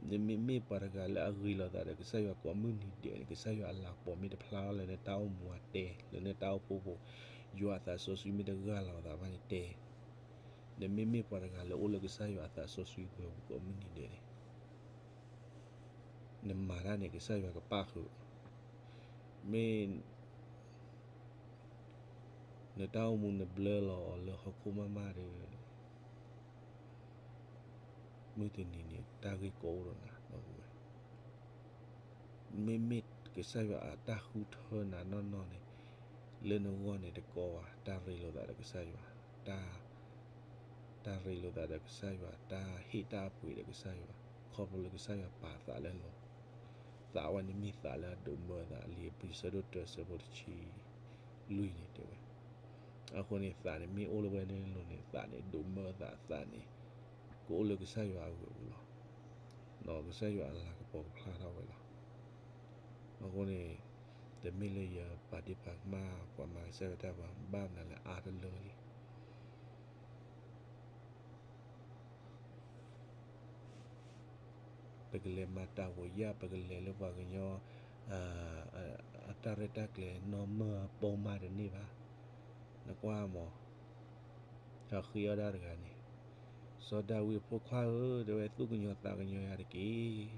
နမ့မ့ၢ်ပှၤတဂၤလၢအဂ့ၤလိာ်သးဒီးကစၢ်ယွၤကိးမုၢ်နံၤဒဲးန့ၣ် ကစၢ်ယွၤအလၤကပီၤမ့ၢ်တဖျါထီၣ်လၢနတၢ်အိၣ်မူအတဲ လၢနတၢ်အိၣ်ဖှိၣ်ဖိ, ယွၤအသးစီဆှံမ့ၢ်တဂၢ်လီၤသးဘၣ်န့ၣ်တဲ နမ့မ့ၢ်ပှၤတဂၤလၢအိၣ်လၢကစၢ်ယွၤအသးစီဆှံပှဲၤပူၤကိးမုၢ်နံၤဒဲးန့ၣ် နမၤတၢ်န့ၣ် ကစၢ်ယွၤကပၣ်ဃုာ်, မ့ၢ် နတၢ်အိၣ်မူနဘျၢလီၤအီၤလၢဟီၣ်ခိၣ်မးမးဒီး မုၢ်တနံၤန့ၣ် တၢ်ဂ့ၢ်ကီအိၣ်ဒီးနၤ ဒီပုၢ်ဝဲၢ်, မ့မ့ၢ်ကစၢ်ယွၤအတၢ်ဃုထၢနၤနီၢ်နီၢ်န့ၣ် လၢနဂီၢ်န့ၣ်တကီဘၣ်, တၢ်ရ့လိာ်သးဒီးကစၢ်ယွၤ, တၢ် တၢ်ရ့လိာ်သးဒီးကစၢ်ယွၤ, တၢ်ဟ့ၣ်တၢ်အပှ့ၤဒီးကစၢ်ယွၤ, ခီဖျိလၢကစၢ်ယွၤပာ်သးလၢနလိၤ, သးဝဲန့ၣ်မ့ၢ်သးလၢအဒိးမၢအသး လံာ်အ့းဖရံးဆၢဒိၣ်တၢဆၢဖိတဆံလွံၢ်န့ၣ်တဲဝဲ, အဃိန့ၣ် သးန့ၣ်မ့ၢ်အိၣ်လၢဝဲလၢနလိၤန့ၣ် သးန့ၣ်ဒိးမၢအသး သးန့ၣ် ကအိၣ်လၢကစၢ်ယွၤအဂီၢ်ပူၤလီၤ, ဒီးကစၢ်ယွၤအလၤကပီၤကဖျါထီၣ်ဝဲလီၤ. အဃိန့ၣ် တမ့ၢ်လၢယပာ်ဒ့ၣ်ပာ်ကမၣ် ပှၤမၤကစၢ်ယွၤတၢ်ဘၣ်, ဘၣ်မနုၤလဲၣ် အါတလၢလံ ပကလဲၤမၤတၢ်ဂီၤယၢ်, ပကလဲၤလၢပှၤကညီ အတၢ်ရဲၣ်တၢ်ကျဲၤနီၢ်မၢ်ပိာ်မးတန့ၢ်ဘၣ်. နကွၢ်မး, တၢ်ဃ့အီၣ်ဒၣ်တဂၤန့ၣ်, စီၤဒၤဝံးအဖိခွါဧၢ, တဲဝဲ သူၣ်ကညီၤသးကညီၤယၤတက့ၢ်.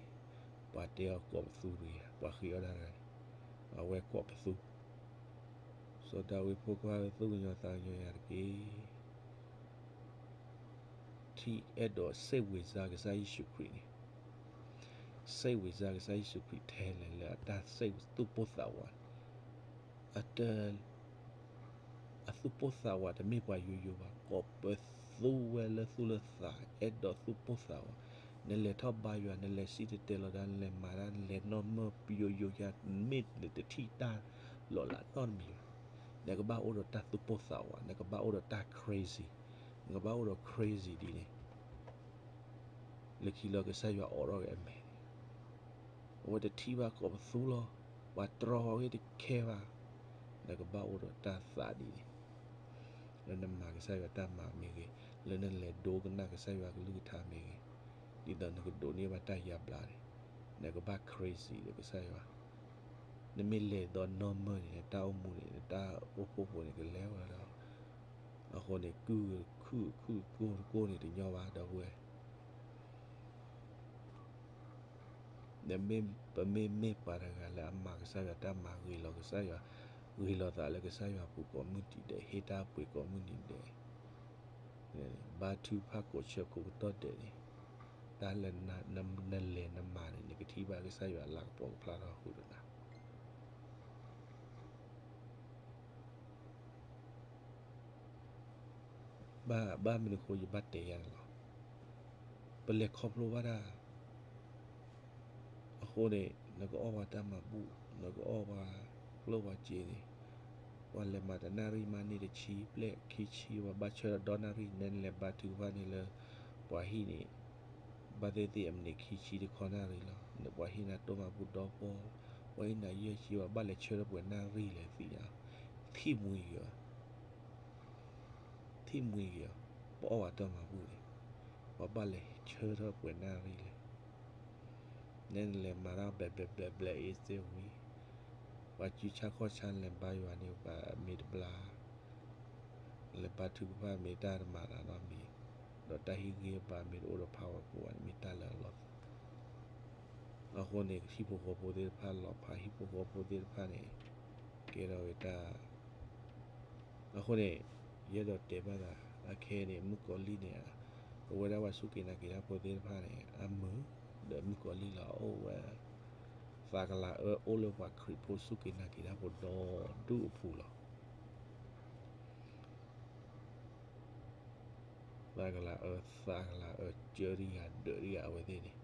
ပှၤတဲအီၤကိးပသူတဂ့ၤ, ပှၤဃ့အီၣ်ဒၣ်တဂၤန့ၣ်, အဝဲကိးပသူ စီၤဒၤဝံးအဖိခွါဧၢ, သူၣ်ကညီၤသးကညီၤယၤတက့ၢ်. ထံၣ်အဲၣ်ဒိးစဲးဝံၤစါကစၢ်ယ့ၣ်ၡူးခရံာ်န့ၣ်, စဲးဝံၤစါကစၢ်ယ့ၣ်ၡူးခရံာ်ထဲလဲၣ်လၢအတၢ်စဲးသူၣ်ပိၢ်သးဝး, အတ အသူၣ်ပိၢ်သးဝးတမ့ၢ်ပှၤယိယိဘၣ်, ကိးပသူဝဲလၢသူၣ်လၢသး အဲၣ်ဒိးသူၣ်ပိၢ်သးဝး, နလဲၤထီၣ်ဘါယွၤ နလဲၤစံၣ်တဲၤတဲလီၤတၢ် နလဲၤမၤတၢ် နလဲၤနီၢ်မၢ်ယိယိယၤ မ့ၢ်နတထံၣ်တၢ်လီၤလးနီတမံၤဘၣ်. နကဘၣ်အိၣ်ဒီးတၢ်သူၣ်ပိၢ်သးဝး, နကဘၣ်အိၣ်ဒီးတၢ် crazy, နကဘၣ်အိၣ်ဒီး crazy ဒ်န့ၣ် လၢခံလၢကစၢ်ယွၤအိးထီၣ်က့ၤအမဲာ်န့ၣ်, အဝဲတထံၣ်ဘၣ်ကိးပသူလီၤ, ပှၤတြီအီၤဂ့ၤတခဲဘၣ်, နကဘၣ်အိၣ်ဒီးတၢ်သးဒ်န့ၣ် လၢနမၤကစၢ်ယွၤတၢ်မၤမ့ၢ်ဂ့ၤ, လၢနလဲၤဒိကနၣ်ကစၢ်ယွၤကလုၢ်ကထါမ့ၢ်ဂ့ၤ, ဒ်သိးနကဒိးန့ၢ်ဘၣ်တၢ်ယါဘျါန့ၣ်, နကဘၣ် crazy ဒီးကစၢ်ယွၤ, နမ့ၢ်လဲၤဒီးနီၢ်မၢၢ်န့ၣ် နတၢ်အိၣ်မူန့ၣ် နတၢ်အိၣ်ဖှိၣ်ဖိန့ၣ် ကလဲၤဝဲဒီး, အဃိန့ၣ် ကုၢ်ခုၣ်ခုၣ်ကိၢ်တကိၢ်န့ၣ် တညီဘၣ် ဒီပုၢ်ဝဲၢ် ပမ့မ့ၢ်ပှၤတဂၤလၢအမၤကစၢ်ယွၤတၢ်မၤ ဂ့ၤလီၤကစၢ်ယွၤ, ဂ့ၤလီၤသးလၢကစၢ်ယွၤအပူၤကိးမုၢ်နံၤဒဲး, ဟ့ၣ်တၢ်ပှ့ၤကိးမုၢ်နံၤဒဲး, ဘါထုကဖၣ်ကိးဆၢကိးကတီၢ်ဒဲးန့ၣ်, တၢ်လၢနလဲၤနမၤန့ၣ် နကထံၣ်ဘၣ်ကစၢ်ယွၤလၤကပီၤကဖျါထီၣ်ဃုာ်ဒီးနၤ ဘၣ်မနုၤအဃိယဘၣ်တဲယၤန့ၣ်လီၤ. ပလဲၤခီဖျိဘၣ်တၢ်, အဃိန့ၣ် နကအီၣ်ပှၤတၢ်မၤဘူၣ်, နကအီၣ်ပှၤကျိၣ်ပှၤစ့န့ၣ်, ပှၤလဲၤမၤတနၣ်ရံၣ်မးန့ၣ် တဆံဘျဲၣ်ခံဆံ, ပှၤဘၣ်ဆၢထၢၣ်ဒီနၣ်ရံၣ်, နဲနလဲၤဘါထုကဖၣ်န့ၣ်လၢ ပှၤဟံၣ်န့ၣ် ဘၣ်သ့ၣ်သ့ၣ်အမံးနံးခံဆံတခီနၣ်ရံၣ်လီၤ. နပှၤဟံၣ်နၤတိၢ်မၤဘူၣ်ဒီဖိ, ပှၤဟံၣ်နၤယဲၢ်ဆံ, ပှၤဘၣ်လဲၤဆၢထၢၣ်ပှဲၤနၣ်ရံၣ်လဲၣ်သ့ၣ်ညါ, ထံၣ်မှံဂ့ၤ, ထံၣ်မှံဂ့ၤ, ပအီၣ်ပှၤတၢ်မၤဘူၣ်န့ၣ်, ပှၤဘၣ်လဲၤဆၢထၢၣ်ပှဲၤနၣ်ရံၣ်လဲၣ်. နဲနလဲၤမၤတၢ်ဘျဲးဘျဲးဘျဲးဘျဲးအ့စ့ဝံၤ, ပှၤစုဆါခီၣ်ဆါလဲၤဘါယွၤန့ၣ် ပှၤမ့ၢ်တဘျါ လဲၤဘါထုကဖၣ်မ့ၢ်တၢ်တမၤသးနီတမံၤ, ဒီးတၢ်ဟ့ၣ်ဂံၢ်ဘါမ့ၢ်တအိၣ်ဒီး power ပူၤဘၣ်န့ၣ် မ့ၢ်တၢ်လၢအလီၤသး. အဃိန့ၣ် ဟံၣ်ဖိဃီဖိသ့ၣ်တဖၣ်လီၤဖး, ဟံၣ်ဖိဃီဖိသ့ၣ်တဖၣ်န့ၣ် ကဲထီၣ်ဝဲတၢ် အဃိန့ၣ် ယအဲၣ်ဒိးတဲဘၣ်သး အခဲအံၤန့ၣ် မုၣ်ကီၤလံၢ်န့ၣ် ပဝဲဒၣ်ပှၤစူၢ်က့ၤနာ်က့ၤတၢ်ဖိသ့ၣ်တဖၣ်န့ၣ် အမုာ်, ဒီးမုၣ်ကီၤလံၢ်လီၤ အအိၣ်ဝဲ သးကလၤအၢအိၣ်လၢပှၤခရံာ်ဖိစူၢ်က့ၤနာ်က့ၤတၢ်ဖိဒီဒူၣ်အပူၤလီၤ. သးကလၤအၢ သးကလၤအၢ ကၢတဂၤဒၢးတဂၤအဝဲသ့ၣ်န့ၣ်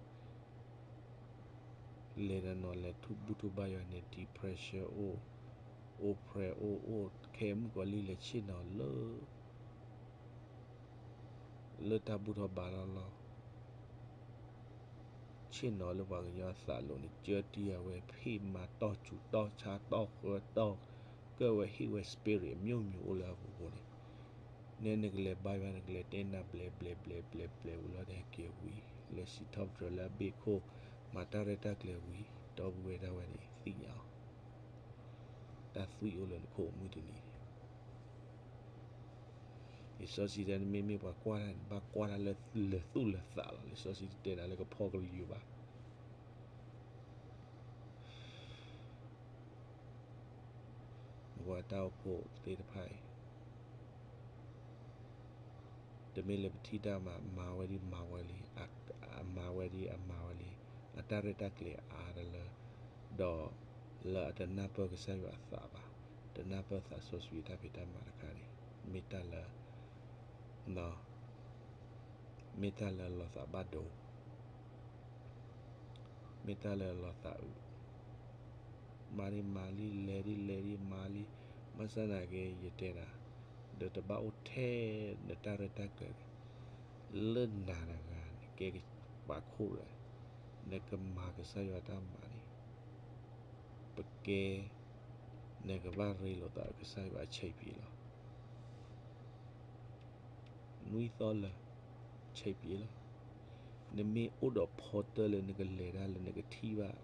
လဲၤတနီၤလဲၤထူၣ်ဘူၣ်ထူၣ်ဘါယွၤန့ၣ် depression အိၣ်, oppress အိၣ်, အိၣ်ခဲမုၣ်ကီၤလံၢ်လဲၤဆ့ၣ်နီၤလၢ လၢတၢ်ဘူၣ်ထီၣ်ဘါထီၣ်လီၤ. ဆ့ၣ်နီၤလၢပှၤကညီအသးလိၤန့ၣ် ကၢတံၢ်အဝဲ ဖ့ၣ်မၤတီၢ်စူၤတီၢ်ဆါတီၢ်ဃၢတီၢ် ကၢၢ်ဝဲဟ့ၣ်ဝဲ spirit အမျိုးမျိုး အိၣ်လၢအပူၤဃိန့ၣ် နဲနကလဲၤဘါယွၤ နကလဲၤတဲနၢ်ဘျဲးဘျဲးဘျဲးဘျဲးဘျဲးဝံၤလီၤ တဟဲက့ၤဝံၤ လၢစံးထီၣ်ပတြၢၤလၢအဘ့ၣ်ခိၣ် မၤတၢ်ရဲၣ်တၢ်ကျဲၤဝံၤ ဒီပုၢ်ဝဲၢ်ဒၣ်ဝဲန့ၣ် သ့ၣ်ညါအီၤ တၢ်သွံၣ်အိၣ်လၢနခိၣ်မုၢ်တနံၤ လံာ်စီဆှံတဲနမ့မ့ၢ်ပှၤကွၢ်တၢ်န့ၣ် ဘၣ်ကွၢ်တၢ်လၢလၢာ်သူၣ်လၢာ်သးလီၤ. လံာ်စီဆှံတတဲနၤလၢကဖီကလုာ်ယိာ်ဘၣ်. မ့ၢ်ပှၤတၢ်အိၣ်ဖှိၣ်သ့ၣ်တဖၣ်အံၤ တမ့ၢ်လၢပထံၣ်တၢ်မၤ မၤဝဲဒ်မၤဝဲလံ, အမၤဝဲဒ်အမၤဝဲလံ, အတၢ်ရဲၣ်တၢ်ကျဲၤအါတလၢ, ဒီးလၢအတနၢ်ပၢၢ်ကစၢ်ယွၤအသးဘၣ်, တနၢ်ပၢၢ်သးစီဆှံအတၢ်ဖံးတၢ်မၤတခါန့ၣ် မ့ၢ်တၢ်လၢ မ့ၢ်တၢ်လၢအလီၤသးဘၣ်ဒိ, မ့ၢ်တၢ်လၢအလီၤသးအုး, မၤဒ်မၤလံ, လဲၤဒ်လဲၤဒ်မၤလံ, ဘၣ်ဆၣ်သနာ်က့ ယတဲနၤ, ဒီးတဘၣ်အိၣ်ထဲနတၢ်ရဲၣ်တၢ်ကျဲၤန့ၣ် လၢနၤတဂၤန့ၣ် ကဲပာ်ခိၣ်လၢ နကမၤကစၢ်ယွၤတၢ်မၤန့ၣ် ပကဲ နကဘၣ်ရ့လိာ်သးကစၢ်ယွၤအဆံးဖံးလီၤ. နွံသီလၢာ် ဆံးဖံးလီၤ. နမ့ၢ်အိၣ်ဒီးဖီတၢၢ်လၢနကလဲၤတၢ်လၢနကထံၣ်ဘၣ်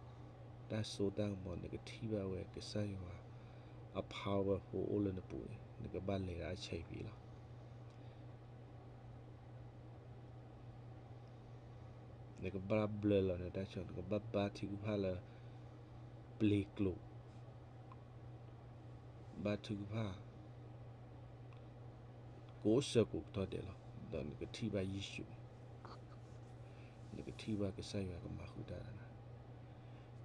တၢ်စိတၢ်ကမီၤ နကထံၣ်ဘၣ်ဝဲကစၢ်ယွၤ အ powerful အိၣ်လၢနပူၤန့ၣ် နကဘၣ်လဲၤတၢ်အဆံးဖံးလီၤ. နကဘၣ်ဘျၢလီၤနတၢ်ဆၢ နကဘၣ်ဘါထုကဖၣ်လၢ ပျ့ၤကျိၤ ဘါထုကဖၣ် ကိးဆၢကိးကတီၢ်ဒဲးလီၤ. ဒီးနကထံၣ်ဘၣ်ယ့ၣ်ၡူး, နကထံၣ်ဘၣ်ကစၢ်ယွၤကမၤဃုာ်တၢ်ဒီးနၤ,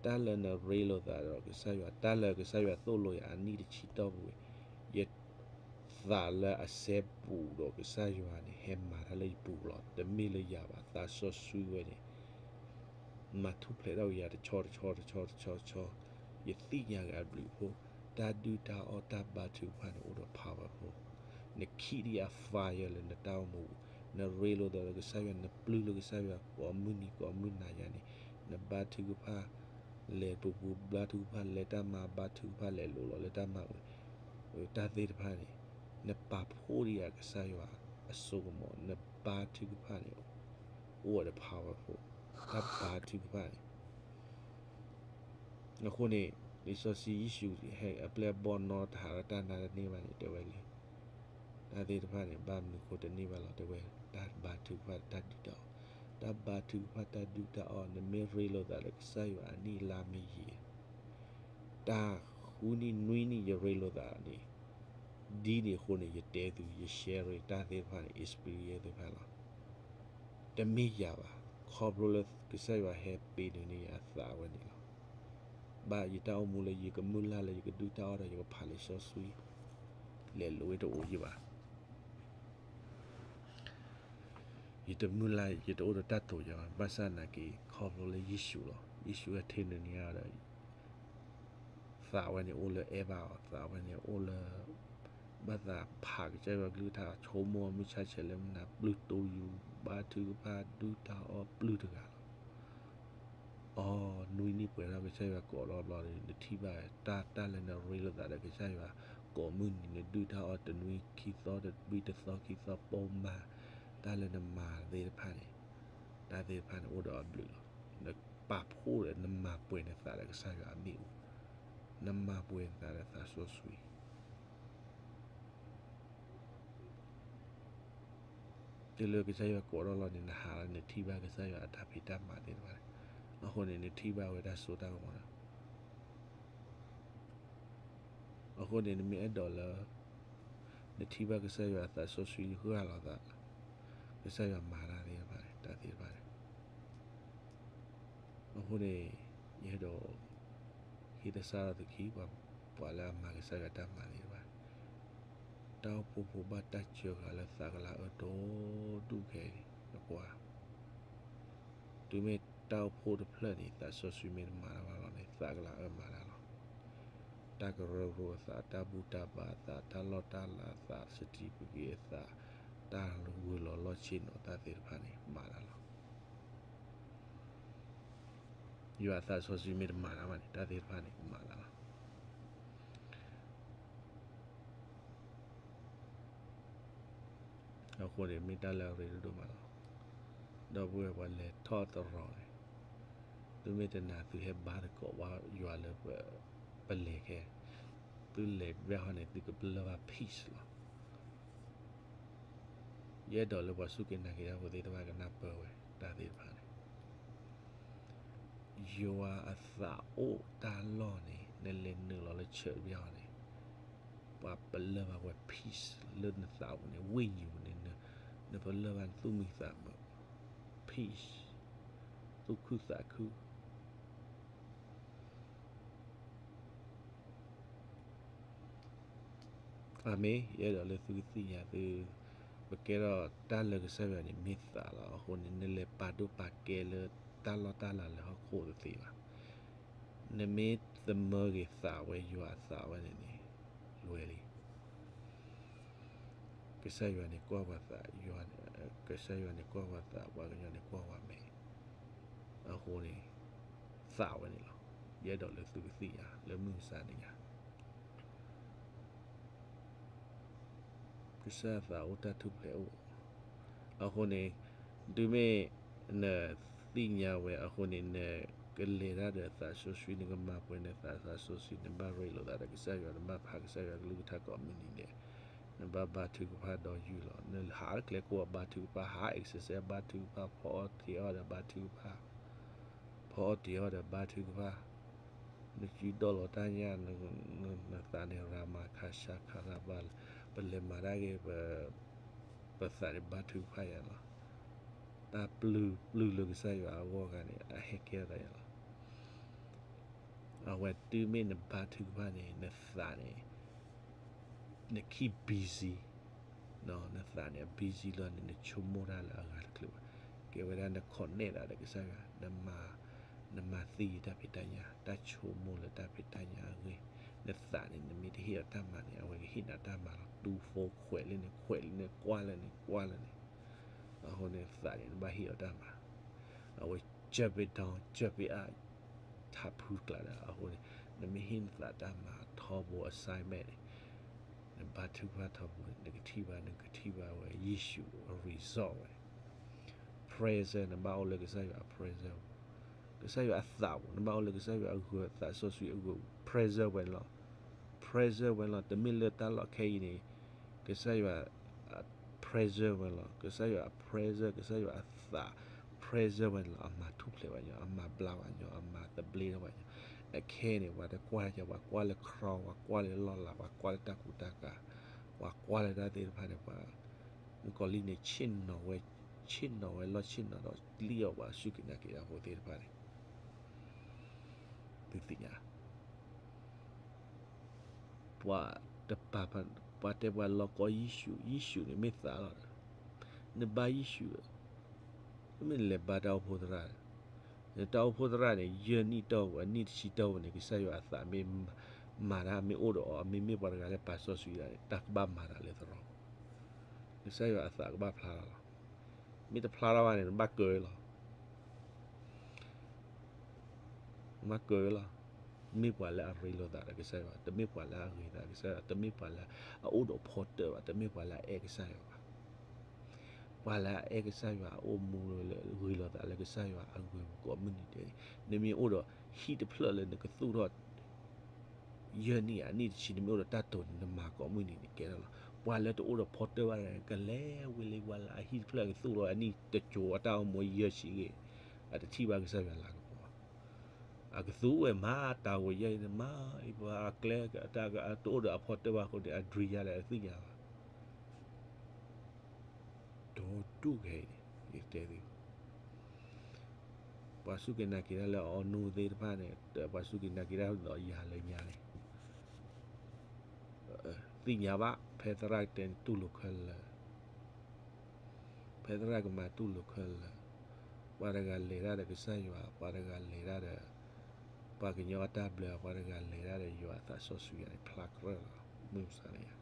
တၢ်လၢနရ့လိာ်သးဒီးကစၢ်ယွၤ, တၢ်လၢကစၢ်ယွၤသိၣ်လိယၤအနံၣ်တဆံတီၢ်ပူၤ, ယသးလၢအစဲဘူးဒီးကစၢ်ယွၤန့ၣ် ဟဲမၤတၢ်လၢယပူၤလီၤ. တမ့ၢ်လၢယၤဘၣ်, သးစီဆှံဝဲန့ၣ် မၤထူၣ်ဖျဲးထီၣ်က့ၤယၤတဆီတဆီတဆီတဆီတဆီ, ယသ့ၣ်ညါက့ၤအဘျုးအဖှိၣ်, တၢ်ဒုၣ်တၢ်အီၣ်တၢ်ဘါထုကဖၣ်န့ၣ်အိၣ်ဒီး powerful, နခံးဒံးအ fire လၢနတၢ်အိၣ်မူပူၤ, နရ့လိာ်သးလၢကစၢ်ယွၤ နပျုၢ်လၢကစၢ်ယွၤ ကိးမုၢ်နံၤကိးမုၢ်နၤယၤန့ၣ်, နဘါထုကဖၣ် လဲၤပူၤပူၤ ဘါထုကဖၣ် လဲၤတၢ်မၤ ဘါထုကဖၣ် လဲၤလိၤလီၤလၢတၢ်မၤပူၤန့ၣ်, တၢ်သ့ၣ်တဖၣ်န့ၣ် နပာ်ဖှိၣ်ဒံးဧါကစၢ်ယွၤအစိကမီၤ, နဘါထုကဖၣ်န့ၣ် အိၣ်ဝဲဒီး powerful, တၢ်ဘါထုကဖၣ်န့ၣ် အဃိန့ၣ် လံာ်စီဆှံယ့ၣ်ၡူးဟဲအပျဲၢ်အဘီၣ်နီတဟးဒီးတၢ်နါတန့ၢ်ဘၣ်န့ၣ် တဲဝဲလံ, တၢ်သ့ၣ်တဖၣ်န့ၣ် ဘၣ်မနုၤဃိတန့ၢ်ဘၣ်လီၤ တဲဝဲ, တၢ်ဘါထုကဖၣ်တၢ်ဒုၣ်တၢ်အီၣ်, တၢ်ဘါထုကဖၣ်တၢ်ဒုၣ်တၢ်အီၣ် နမ့ၢ်ရ့လိာ်သးဒီးကစၢ်ယွၤအနံၣ်အလါမ့ၢ်ယံာ် တၢ်ဃုနံၣ်နွံနံၣ်ယရ့လိာ်သးန့ၣ်, ဒ်န့ၣ်အဃိန့ၣ် ယတဲသု ယ share တၢ်သ့ၣ်တဖၣ်န့ၣ် experience သ့ၣ်တဖၣ်လီၤ. တမ့ၢ်ယၤဘၣ်, ခီဖျိလၢကစၢ်ယွၤဟဲပ့ၤန့ၢ်န့ၢ်ယၤအသးဝဲန့ၣ်လီၤ. ဘၣ်ယတၢ်အိၣ်မူလၢယကမုၢ်လၢ်လၢယကဒုၣ်တၢ်အီၣ်ဒီးယကဖးလံာ်စီဆှံ လဲၤလိာ်ဝဲတအိၣ်ယံာ်ဘၣ် ယတမုၢ်လၢ် ယတအိၣ်ဒီးတၢ်တိာ်ယၤဘၣ်, ဘၣ်ဆၣ်နာ်က့ ခီဖျိလၢယ့ၣ်ၡူးလီၤ. ယ့ၣ်ၡူးဟဲထံၣ်န့ၢ်န့ၢ်ယၤဒီး သးဝဲန့ၣ်အိၣ်လၢအဲၣ်ဘၣ်အီၤ, သးဝဲန့ၣ်အိၣ်လၢ ဘၣ်သးဖးကစၢ်ယွၤကလုၢ်ကထါ ဆိကမိၣ်မုၢ်ဆါဆဲးလၢမုၢ်နၤ ပျုၢ်တိယူၤ ဘါထုကဖၣ်ဒုၣ်တၢ်အီၣ်ပျုၢ်တဂၤလီၤ. အီ, နွံနံၣ်ပှဲၤထီၣ်ကစၢ်ယွၤကိးထီၣ်ဘျီဒီး နထံၣ်ဘၣ်တၢ် တၢ်လၢနရ့လိာ်သးဒီးကစၢ်ယွၤ ကိးမုၢ်နံၤ နဒုၣ်တၢ်အီၣ်တနွံခံသီတနွံတသီခံသီပိာ်မၤ တၢ်လၢနမၤသ့ၣ်တဖၣ်န့ၣ် တၢ်သ့ၣ်တဖၣ်န့ၣ်အိၣ်ဒီးအဘျုးလီၤ. နပာ်ဖှိၣ်ဒီးနမၤပှဲၤနသးဒီးကစၢ်ယွၤအမ့ၣ်အူ, နမၤပှဲၤနသးဒီးသးစီဆှံ တုၤလၢကစၢ်ယွၤကိးထီၣ်လီၤန့ၣ် နဟးလီၤ နထံၣ်ဘၣ်ကစၢ်ယွၤအတၢ်ဖံးတၢ်မၤသ့ၣ်တဖၣ်န့ၣ်, အဃိန့ၣ် နထံၣ်ဘၣ်ဝဲတၢ်စိတၢ်ကမီၤလီၤ. အဃိန့ၣ် နမ့ၢ်အဲၣ်ဒိးလၢ နထံၣ်ဘၣ်ကစၢ်ယွၤအသးစီဆှံဃၣ်လီၤသး, ကစၢ်ယွၤမၤတၢ်သ့ၣ်တဖၣ်န့ၣ် တၢ်သ့ၣ်တဖၣ်န့ၣ် အဃိန့ၣ် ယအဲၣ်ဒိး ဟ့ၣ်သဆၣ်ထီၣ်သုခံ ပှၤ ပှၤလၢအမၤကစၢ်ယွၤတၢ်မၤသ့ၣ်တဖၣ်, တၢ်အိၣ်ဖှိၣ်ဖိဘၣ်တၢ်စၢဃာ်လၢသးကလၤအၢဒိၣ်ဒိၣ်ခဲအံၤ နကွၢ်, တုၤမ့ၢ်တၢ်အိၣ်ဖှိၣ်တဖျၢၣ်န့ၣ် သးစီဆှံမ့ၢ်တမၤတၢ်ဘၣ်လီၤန့ၣ် သးကလၤအၢမၤတၢ်လီၤ. တၢ်ကရၢကရိအသး, တၢ်ဘူၣ်တၢ်ဘါအသး, တၢ်လီၢ်တၢ်လၤအသး, စတံပက့ၤအသး, တၢ်ဂုာ်လီၤလီၢ်ဆ့ၣ်နီၤ တၢ်သ့ၣ်တဖၣ်န့ၣ် မၤတၢ်လီၤ. ယွၤအသးစီဆှံမ့ၢ်တမၤတၢ်ဘၣ်န့ၣ် တၢ်သ့ၣ်တဖၣ်န့ၣ် မၤတၢ်လီၤ. အဃိန့ၣ် မ့ၢ်တၢ်လၢအရ့ဒိၣ်ဒိၣ်မးလီၤ. ဒီပုၢ်ဝဲၢ်ပှၤလဲၤထီၣ်သရိာ်န့ၣ်, သုမ့ၢ်တနာ်သုဟဲဘါသကိးဘၣ်ယွၤလၢပလဲၤခဲ, သုလဲၤဘၣ်ဟီန့ၣ် သုကပလၢၢ်ဘၣ် peace လီၤ. ယအဲၣ်ဒိးလၢပှၤစူၢ်က့ၤနာ်က့ၤတၢ်ဖိသ့ၣ်တဖၣ်ကနၢ်ပၢၢ်ဝဲတၢ်သ့ၣ်တဖၣ်န့ၣ် ယွၤအသးအိၣ်တၢ်လီၢ်န့ၣ် နလဲၤနုာ်လီၤလၢ church ဘၣ်ဟီန့ၣ်, ပှၤပလၢၢ်ဘၣ်ဝဲ peace လၢနသးပူၤန့ၣ် ဝိညာဉ်ပူၤန့ၣ်, နပလၢၢ်ဘၣ်နသူၣ်မံသးမုာ် peace, သူၣ်ခုသးခု အၤမ့ၣ်, ယအဲၣ်ဒိးလၢသုကသ့ၣ်ညါသု, ပကဲထီၣ်တၢ်လၢကစၢ်ယွၤန့ၣ်မ့ၢ်သးလီၤ. အဃိန့ၣ် နလဲၤပာ်ဒိၣ်ပာ်ကဲလၢတၢ်လီၢ်တၢ်လၤလၢဟီၣ်ခိၣ်တသ့ဘၣ်. နမ့ၢ်သမၢက့ၤသးဝဲယွၤအသးဝဲန့ၣ်န့ၣ် လွဲလံ. ကစၢ်ယွၤန့ၣ်ကွၢ်ပှၤသး, ကစၢ်ယွၤန့ၣ်ကွၢ်ပှၤသး, ပှၤကညီန့ၣ်ကွၢ်ပှၤမဲာ်. အဃိန့ၣ် သးဝဲန့ၣ်လီၤ. ယအဲၣ်ဒိးလၢသုကသ့ၣ်ညါလၢမုၢ်မဆါတနံၤညါ ကစၢ်အသးအိၣ်တၢ်ထူၣ်ဖျဲးအိၣ်, အဃိန့ၣ် တုၤမ့ၢ်နသ့ၣ်ညါဝဲအဃိန့ၣ် နကလဲၤတၢ်ဒီးသးစီဆှံ, နကမၤပှဲၤနသးသးစီဆှံ, နဘၣ်ရ့လိာ်သးဒီးကစၢ်ယွၤ, နဘၣ်ဖးကစၢ်ယွၤကလုၢ်ကထါကိးမုၢ်နံၤဒဲး, နဘၣ်ဘါထုကဖၣ်ဒီးယုၢ်လီၤ. နဟးကျဲကိးဘါထုကဖၣ်, ဟး exercise ဘါထုကဖၣ်, ဖီအီၣ်တ့ၤအီၣ်ဒီးဘါထုကဖၣ် ဖီအီၣ်တ့ၤအီၣ်ဒီးဘါထုကဖၣ်, နစုဒီလီၤတၢ်ညၣ်, နသးန့ၣ်ရၤမၤခးဆါခးရၤဘၣ်, ပလဲၤမၤတၢ်ဂ့ၤ, ပသးန့ၣ်ဘါထုကဖၣ်ယၤလီၤ. တၢ်ပျုၢ်ပျုၢ်လၢကစၢ်ယွၤအဂီၢ်အခါန့ၣ် အဟဲကဲထီၣ်သးယၤလီၤ. အဝဲတုၤမ့ၢ်နဘါထုကဖၣ်န့ၣ် နသးန့ၣ် နခံ busy, နသးန့ၣ် အ busy လီၤန့ၣ် နဆိကမိၣ်တၢ်လၢအဂၤတချုးဘၣ်. ကဲဝဲဒၣ်န connect သးဒီးကစၢ်ယွၤ, နမၤသံတၢ်ဖံးတၢ်ညၣ်, တၢ်ဆိကမိၣ်လၢတၢ်ဖံးတၢ်ညၣ်အဂ့ၢ်, နသးန့ၣ် နမ့ၢ်တဟ့ၣ်အီၤတၢ်မၤန့ၣ် အဝဲကဟ့ၣ်နၤတၢ်မၤလီၤ. တူ phone ခွဲးလၢန့ၣ် ခွဲးလၢန့ၣ် ကွၢ်လၢန့ၣ် ကွၢ်လၢန့ၣ်, အဃိန့ၣ်သးန့ၣ် နဘၣ်ဟ့ၣ်အီၤတၢ်မၤ, အဝဲ jump it down, jump it up, ထးဖုကျါဒီး အဃိန့ၣ် နမ့ၢ်ဟ့ၣ်နသးတၢ်မၤထီဘိ assignment န့ၣ် နဘါထုကဖၣ်ထီဘိန့ၣ် နကထံၣ်ဘၣ် နကထံၣ်ဘၣ်ဝဲယ့ၣ်ၡူးအ result ဝဲ presence နဘၣ်အိၣ်လၢကစၢ်ယွၤအ presence ပူၤ, ကစၢ်ယွၤအသးပူၤ, နဘၣ်အိၣ်လၢကစၢ်ယွၤအဂၢၤ သးစီဆှံအဂၢၤပူၤ presence ဝဲန့ၣ်လီၤ. presence ဝဲန့ၣ်လီၤ. တမ့ၢ်လၢတၢ်လီၢ်ခဲအံၤန့ၣ် ကစၢ်ယွၤ presence ဝဲန့ၣ်လီၤ. ကစၢ်ယွၤအ presence ကစၢ်ယွၤအသး presence ဝဲန့ၣ်လီၤ. အမၤထူၣ်ဖျဲးပှၤညီ, အမၤဘျါပှၤညီ, အမၤသဘျ့ထီၣ်ပှၤညီ. အခဲအံၤန့ၣ် ပှၤတကွၢ်က ပှၤကွၢ်လၢ crown, ပှၤကွၢ်လၢလီၢ်လၤ, ပှၤကွၢ်လၢတၢ်ကူတၢ်ကၤ, ပှၤကွၢ်လၢတၢ်သ့ၣ်တဖၣ်န့ၣ် ပှၤ မုၣ်ကီၤလံၢ်န့ၣ် ဆ့ၣ်နီၤဝဲ, ဆ့ၣ်နီၤဝဲလီၢ်ဆ့ၣ်နီၤဒီး လံၣ်အီၣ်ပှၤစူၢ်က့ၤနာ်က့ၤတၢ်ဖိသ့ၣ်တဖၣ်န့ၣ် သုသ့ၣ်ညါ ပှၤတပာ်, ပှၤတဲပှၤလီၤကီယ့ၣ်ၡူး, ယ့ၣ်ၡူးန့ၣ်မ့ၢ်သးလီၤ. နဘါယ့ၣ်ၡူး, မ့ၢ်နလဲၤဘါတၢ်အိၣ်ဖှိၣ်သရၣ်, နတၢ်အိၣ်ဖှိၣ်သရၣ်န့ၣ် ယဲၢ်နံၣ်တီၢ်ပူၤ အနံၣ်တဆံတီၢ်ပူၤန့ၣ် ကစၢ်ယွၤအသးမ့ၢ်မၤတၢ် မ့ၢ်အိၣ်ဒီးအီၤ မ့မ့ၢ်ပှၤတဂၤလၢပာ်စီဆှံတၢ်န့ၣ် တၢ်ကဘၣ်မၤတၢ်လၢသရိာ်, ကစၢ်ယွၤအသးကဘၣ်ဖျါထီၣ်လီၤ. မ့ၢ်တဖျါထီၣ်ဘၣ်န့ၣ် နဘၣ်ကၢလီၤ မၤကၢလီၤ. မ့ၢ်ပှၤလၢအရ့လိာ်သးဒီးကစၢ်ယွၤ, တမ့ၢ်ပှၤလၢအဂ့ၤသးကစၢ်ယွၤ, တမ့ၢ်ပှၤလၢအအိၣ်ဒီးဖီတၢၣ်ဘၣ်, တမ့ၢ်ပှၤလၢအအဲၣ်ကစၢ်ယွၤဘၣ်. ပှၤလၢအအဲၣ်ကစၢ်ယွၤ အိၣ်မူလၢဂ့ၤလိာ်သးလၢကစၢ်ယွၤအဂ့ၤပူၤကိးမုၢ်နံၤဒဲးန့ၣ်, နမ့ၢ်အိၣ်ဒီးဟံၣ်တဖျၢၣ်လၢနကသူၣ်ထီၣ် ယဲၢ်နံၣ်ဧါ နံၣ်တဆံ နမ့ၢ်အိၣ်ဒီးတၢ်တိာ်န့ၣ် နမၤကိးမုၢ်နံၤန့ၣ်ကဲထီၣ်လီၤ. ပှၤလၢတအိၣ်ဒီးဖီတၢၣ်ဘၣ်န့ၣ် ကလဲၤဝဲလၢပှၤလၢအဟံၣ်တဖျၢၣ်ကသူၣ်ထီၣ်အနံၣ်တကၠိၤအတၢ်အိၣ်မူယဲၢ်ဆံဂ့ၤ, အတထံၣ်ဘၣ်ကစၢ်ယွၤလၤကပီၤဘၣ်. အကသူဝဲမၤတၢ်ဂီၤယဲၢ်အံၤန့ၣ် မၤအံၤပှၤအကျဲ တအိၣ်ဒီးအဖီတၢၣ်ဘၣ်အဃိန့ၣ် အဒြံယၤလဲၣ်အသ့ၣ်ညါဘၣ် ဒီးတူၢ်ခဲအံၤန့ၣ် ယတဲသ့ၣ် ပှၤစူၢ်က့ၤနာ်က့ၤတၢ်လၢအအီနူသ့ၣ်တဖၣ်န့ၣ် ပှၤစူၢ်က့ၤနာ်က့ၤတၢ်ဒီးယၤလၢညါန့ၣ် သ့ၣ်ညါဘၣ် ဖဲသရၣ်ကတဲန့ၣ်တူၢ်လိာ်ခဲလၢာ် ဖဲသရၣ်ကမၤတူၢ်လိာ်ခဲလၢာ် ပှၤတဂၤလဲၤတၢ်ဒီးကစၢ်ယွၤ ပှၤတဂၤလဲၤတၢ်ဒီး ပှၤကညီအတၢ်ဘျၢ ပှၤတဂၤလဲၤတၢ်ဒီးယွၤအသးစီဆှံယၤန့ၣ် ဖျါကြၢးလီၤ မုၢ်မဆါန့ၣ်ယၤ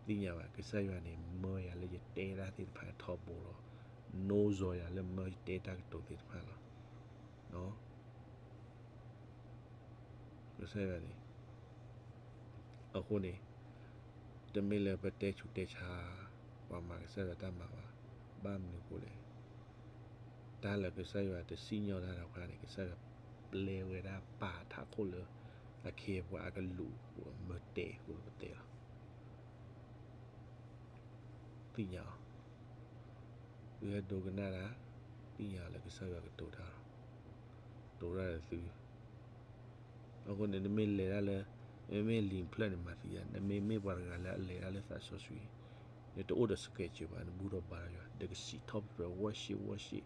သ့ၣ်ညါဘၣ် ကစၢ်ယွၤန့ၣ် မၢယၤလၢယတဲတၢ်သ့ၣ်တဖၣ်ထီဘိလီၤ. နိးစီၤယၤလၢမၢယတဲတၢ်ကတိၤသ့ၣ်တဖၣ်လီၤ. ကစၢ်ယွၤန့ၣ် အဃိန့ၣ် တမ့ၢ်လၢပတဲဆူးတဲဆါ ပှၤမၤကစၢ်ယွၤတၢ်မၤဘၣ်. ဘၣ်မနုၤအဃိလဲၣ် တၢ်လၢကစၢ်ယွၤတစံၣ်ညီၣ်တၢ်ဒီးပှၤန့ၣ် ကစၢ်ယွၤပျဲဝဲဒၣ်ပာ်ထးခိၣ်လၢ အခ့အပှၤအကလူးအမၢတဲာ်အဃိလၢပတဲလီၤ. သ့ၣ်ညါအီၤ သုဟဲဒိကနၣ်တၢ် သ့ၣ်ညါအီၤလၢကစၢ်ယွၤကတိၤတၢ်လီၤ. တိၤတၢ်ဒီးသု အဃိန့ၣ် နမ့ၢ်လဲၤတၢ်လၢ မ့မ့ၢ်လံာ်ဖျၢၣ်န့ၣ်မၤသံယၤ နမ့မ့ၢ်ပှၤတဂၤလၢအလဲၤတၢ်လၢသးစီဆှံ နတအိၣ်ဒီး schedule ဘၣ် နဘူၣ်ထီၣ်ဘါထီၣ်ယွၤ နကစံးထီၣ်ပတြၢၤ worship worship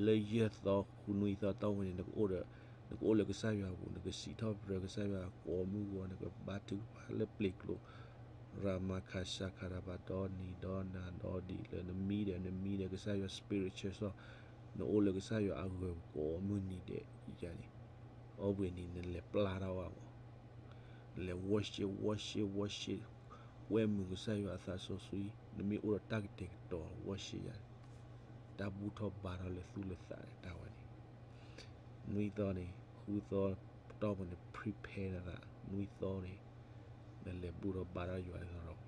လၢယဲၢ်သီဃုနွံသီတီၢ်ဝဲန့ၣ် နကအိၣ်ဒီး နကအိၣ်လၢကစၢ်ယွၤအပူၤ နကစံးထီၣ်ပတြၢၤကစၢ်ယွၤကိးမုၢ်ဂီၤ နကဘါထုကဖၣ်လၢပျ့ၤကျိၤ ရမၤခးဆးခးရၤဘၣ်ဒီနံၤဒီနၤ ဒီဒ်လၢနမံဒီး နမံဒီးကစၢ်ယွၤ spiritual စီ နအိၣ်လၢကစၢ်ယွၤအဂီၢ်ကိးမုၢ်နံၤဒဲးယၤန့ၣ် အိၣ်ဘှံးနံၤနလဲၤပျၢ်ထီၣ်ဘၣ်မး နလဲၤ worship worship worship ဝဲမုာ်ကစၢ်ယွၤအသးစီဆှံ နမ့ၢ်အိၣ်ဒီးတၢ်ကတဲာ်ကတီၤ worship ယၤန့ၣ် တၢ်ဘူၣ်ထီၣ်ဘါထီၣ်လၢသူၣ်လၢသးန့ၣ် တၢ်ဝဲန့ၣ် နွံသီန့ၣ် ဃုသီတီၢ်ပူၤန့ၣ် prepare နသး နွံသီန့ၣ် နလဲၤဘူၣ်ထီၣ်ဘါထီၣ်ယွၤလၢသရိာ်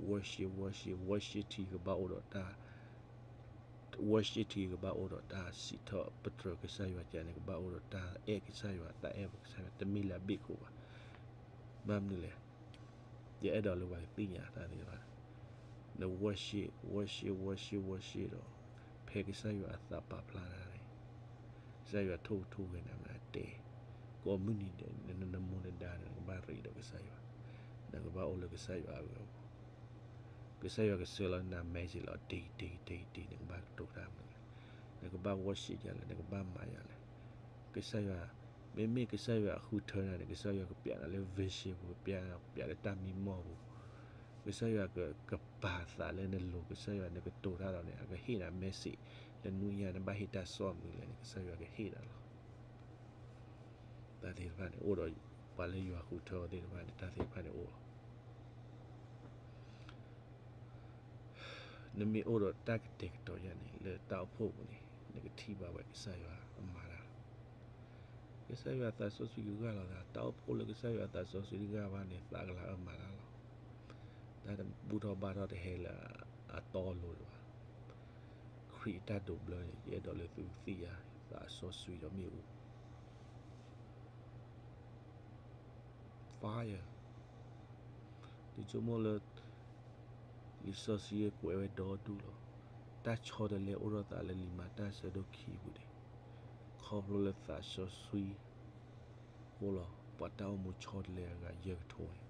worship worship worship ထံကဘၣ်အိၣ်ဒီးတၢ် worship ထံကဘၣ်အိၣ်ဒီးတၢ်စံးထီၣ်ပတြၢၤကစၢ်ယွၤ ကန့ၣ်ကဘၣ်အိၣ်ဒီးတၢ်အဲၣ်ကစၢ်ယွၤ တၢ်အဲၣ်ပကစၢ်ယွၤ တမ့ၢ်လၢအဘ့ၣ်ခိၣ်ဘၣ်. ဘၣ်မနုၤလဲၣ် ယအဲၣ်ဒိးလၢပှၤကသ့ၣ်ညါတၢ်သ့ၣ်တဖၣ် န worship worship worship worship ဒီး ဖဲကစၢ်ယွၤအသးပာ်ဖျါနၤန့ၣ် ကစၢ်ယွၤထိၣ်ထိၣ်ဂဲၤနၤမနၤတဲ ကိးမုၢ်နံၤဒဲး နမိၢ်နဒါန့ၣ် နကဘၣ်ရ့ဒီးကစၢ်ယွၤ နကဘၣ်အိၣ်လၢကစၢ်ယွၤအဂီၢ် ကစၢ်ယွၤကဆှၢလီၤနၤ message လီၤ တံၤတံၤတံၤတံၤ နကဘၣ်ကတိၤတၢ်မနုၤလဲၣ် နကဘၣ် worship ယၤလဲၣ် နကဘၣ်မၤယၤလဲၣ် ကစၢ်ယွၤ မ့မ့ၢ်ကစၢ်ယွၤအဃုထၢနၤန့ၣ် ကစၢ်ယွၤကပျးနၤလၢ vision ပူၤ ကပျးနၤ ကပျးလၢတၢ်မံမီၢ်ပူၤ ကစၢ်ယွၤကပာ်သးလၢနလိၤ ကစၢ်ယွၤနကတိၤတၢ်ဒီးန့ၣ် အကဟ့ၣ်နၤ message လၢနွံညါနဘၣ်ဟ့ၣ်တၢ်ဆီၣ်မနုၤလဲၣ်န့ၣ် ကစၢ်ယွၤကဟ့ၣ်နၤလီၤ. တၢ်သ့ၣ်တဖၣ်န့ၣ်အိၣ်ဒီး ပှၤလၢယွၤဃုထၢအီၤသ့ၣ်တဖၣ်န့ၣ် တၢ်သ့ၣ်တဖၣ်န့ၣ်အိၣ်လီၤ. နမ့ၢ်အိၣ်ဒီးတၢ်ကတဲာ်ကတီၤယၤန့ၣ် လၢတၢ်အိၣ်ဖှိၣ်ပူၤန့ၣ် နကထံၣ်ဘၣ်ဝဲကစၢ်ယွၤအမၤတၢ်လီၤ. ကစၢ်ယွၤအသးစီဆှံကဂၢ်လီၤသး, တၢ်အိၣ်ဖှိၣ်လၢကစၢ်ယွၤအသးစီဆှံတဂၢ်ဘၣ်န့ၣ် သးကလၤအၢမၤတၢ်လီၤ. တၢ်တဘူၣ်ထီၣ်ဘါထီၣ်တဟဲလၢအတီအလိၤဒံးဘၣ်. ခရံာ်အတၢ်ဒိးဘျၢန့ၣ် ယအဲၣ်ဒိးလၢသုကသ့ၣ်ညါ သးစီဆှံဒီးမ့ၣ်အူ fire. ယဆိကမိၣ်လၢ လံာ်စီဆှံကွဲးဝဲဒီဒူၣ်လီၤ. တၢ်ဆီတလဲအိၣ်ထီၣ်သးလၢလံာ်မၤတၢ်ဆၢဒိၣ်ခံပူၤန့ၣ်, ခီဖျိလၢသးစီဆှံအိၣ်လီၤ. ပှၤတၢ်အိၣ်မူဆီတလဲအဂၤယဲၢ်ကထိန့ၣ်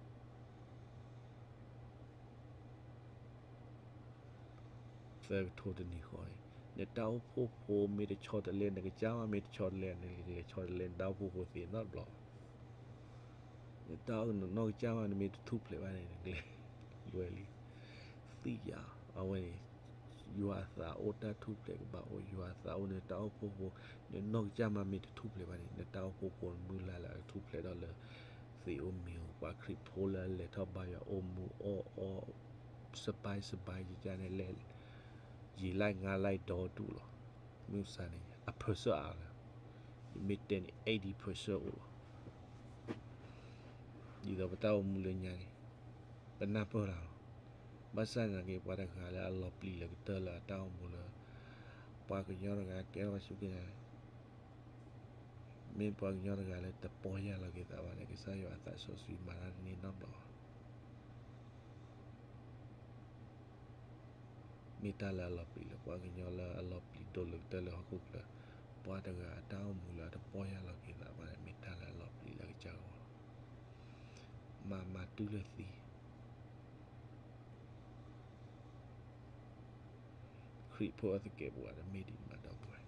သၢကထိတနံၤဃီန့ၣ်, နတၢ်အိၣ်ဖှိၣ်ဖိမ့ၢ်တဆီတလဲ, နကစၢ်မ့ၢ်တဆီတလဲ, နလဲၤဆီတလဲနတၢ်အိၣ်ဖှိၣ်ဖိသ့နီတဘျီ. နတၢ်အိၣ်နနီၢ်ကစၢ်မ့ၢ် နမ့ၢ်တထူၣ်ဖျဲးဘၣ်န့ၣ် နကလဲၤလွဲလံ. သ့ၣ်ညါအဝဲန့ၣ်, ယွၤအသးအိၣ်တၢ်ထူၣ်ဖျဲးကဘၣ်အိၣ်, ယွၤအသးအိၣ်နတၢ်အိၣ်ဖှိၣ်ဖိ, နနီၢ်ကစၢ်မ့ၢ်တထူၣ်ဖျဲးဘၣ်န့ၣ် နတၢ်အိၣ်ဖှိၣ်ဖိမုၢ်လၢ်လၢအကထူၣ်ဖျဲးဒီးလၢ သ့ၣ်အိၣ်မံၤအိၣ်, ပှၤခရံာ်ဖိလၢအလဲၤထီၣ်ဘါယွၤအိၣ်မူအီၣ်အီ စဘဲစဘဲယကန့ၣ်လဲၣ်, ယံာ်လၢ်ငါလၢ်ဒီဒူၣ်လီၤ. မုၢ်မဆါန့ၣ် အ percent အါလၢ ယမ့ၢ်တဲန့ၣ် eighty percent အိၣ်လီၤ. ဒ်သိးပတၢ်အိၣ်မူလၢညါန့ၣ် ပနၢ်ပၢၢ်လီၤ. ဘၣ်ဆၣ်သနာ်က့ ပှၤတဂၤလၢအလီၤပျံၤလၢကတၢၢ်လၢအတၢ်အိၣ်မူလၢ ပှၤကညီတဂၤကဲထီၣ်ပှၤစူၢ်က့ၤနာ် မ့ၢ်ပှၤကညီတဂၤလၢတပီၢ်ယၢ်လီၤက့ၤသးဘၣ်န့ၣ် ကစၢ်ယွၤအသးစီဆှံမၤတၢ်တန့ၢ်နီတဘျီဘၣ်. မ့ၢ်တၢ်လၢအလီၤပျံၤလၢပှၤကညီလၢအလီၤပျံၤဒိၣ်လၢကတၢၢ်လၢဟီၣ်ခိၣ်ချၢ, ပှၤတဂၤအတၢ်အိၣ်မူလၢအတပီၢ်ယၢ်လီၤက့ၤသးဘၣ်န့ၣ် မ့ၢ်တၢ်လၢအလီၤပျံၤလၢကစၢ်ဂီၢ်လီၤ. မၤမၤတုၤလၢသံ ခရံာ်ဖိအသကဲးပဝးတမ့ၢ်ဒံးမးဒီပုၢ်ဝဲၢ်,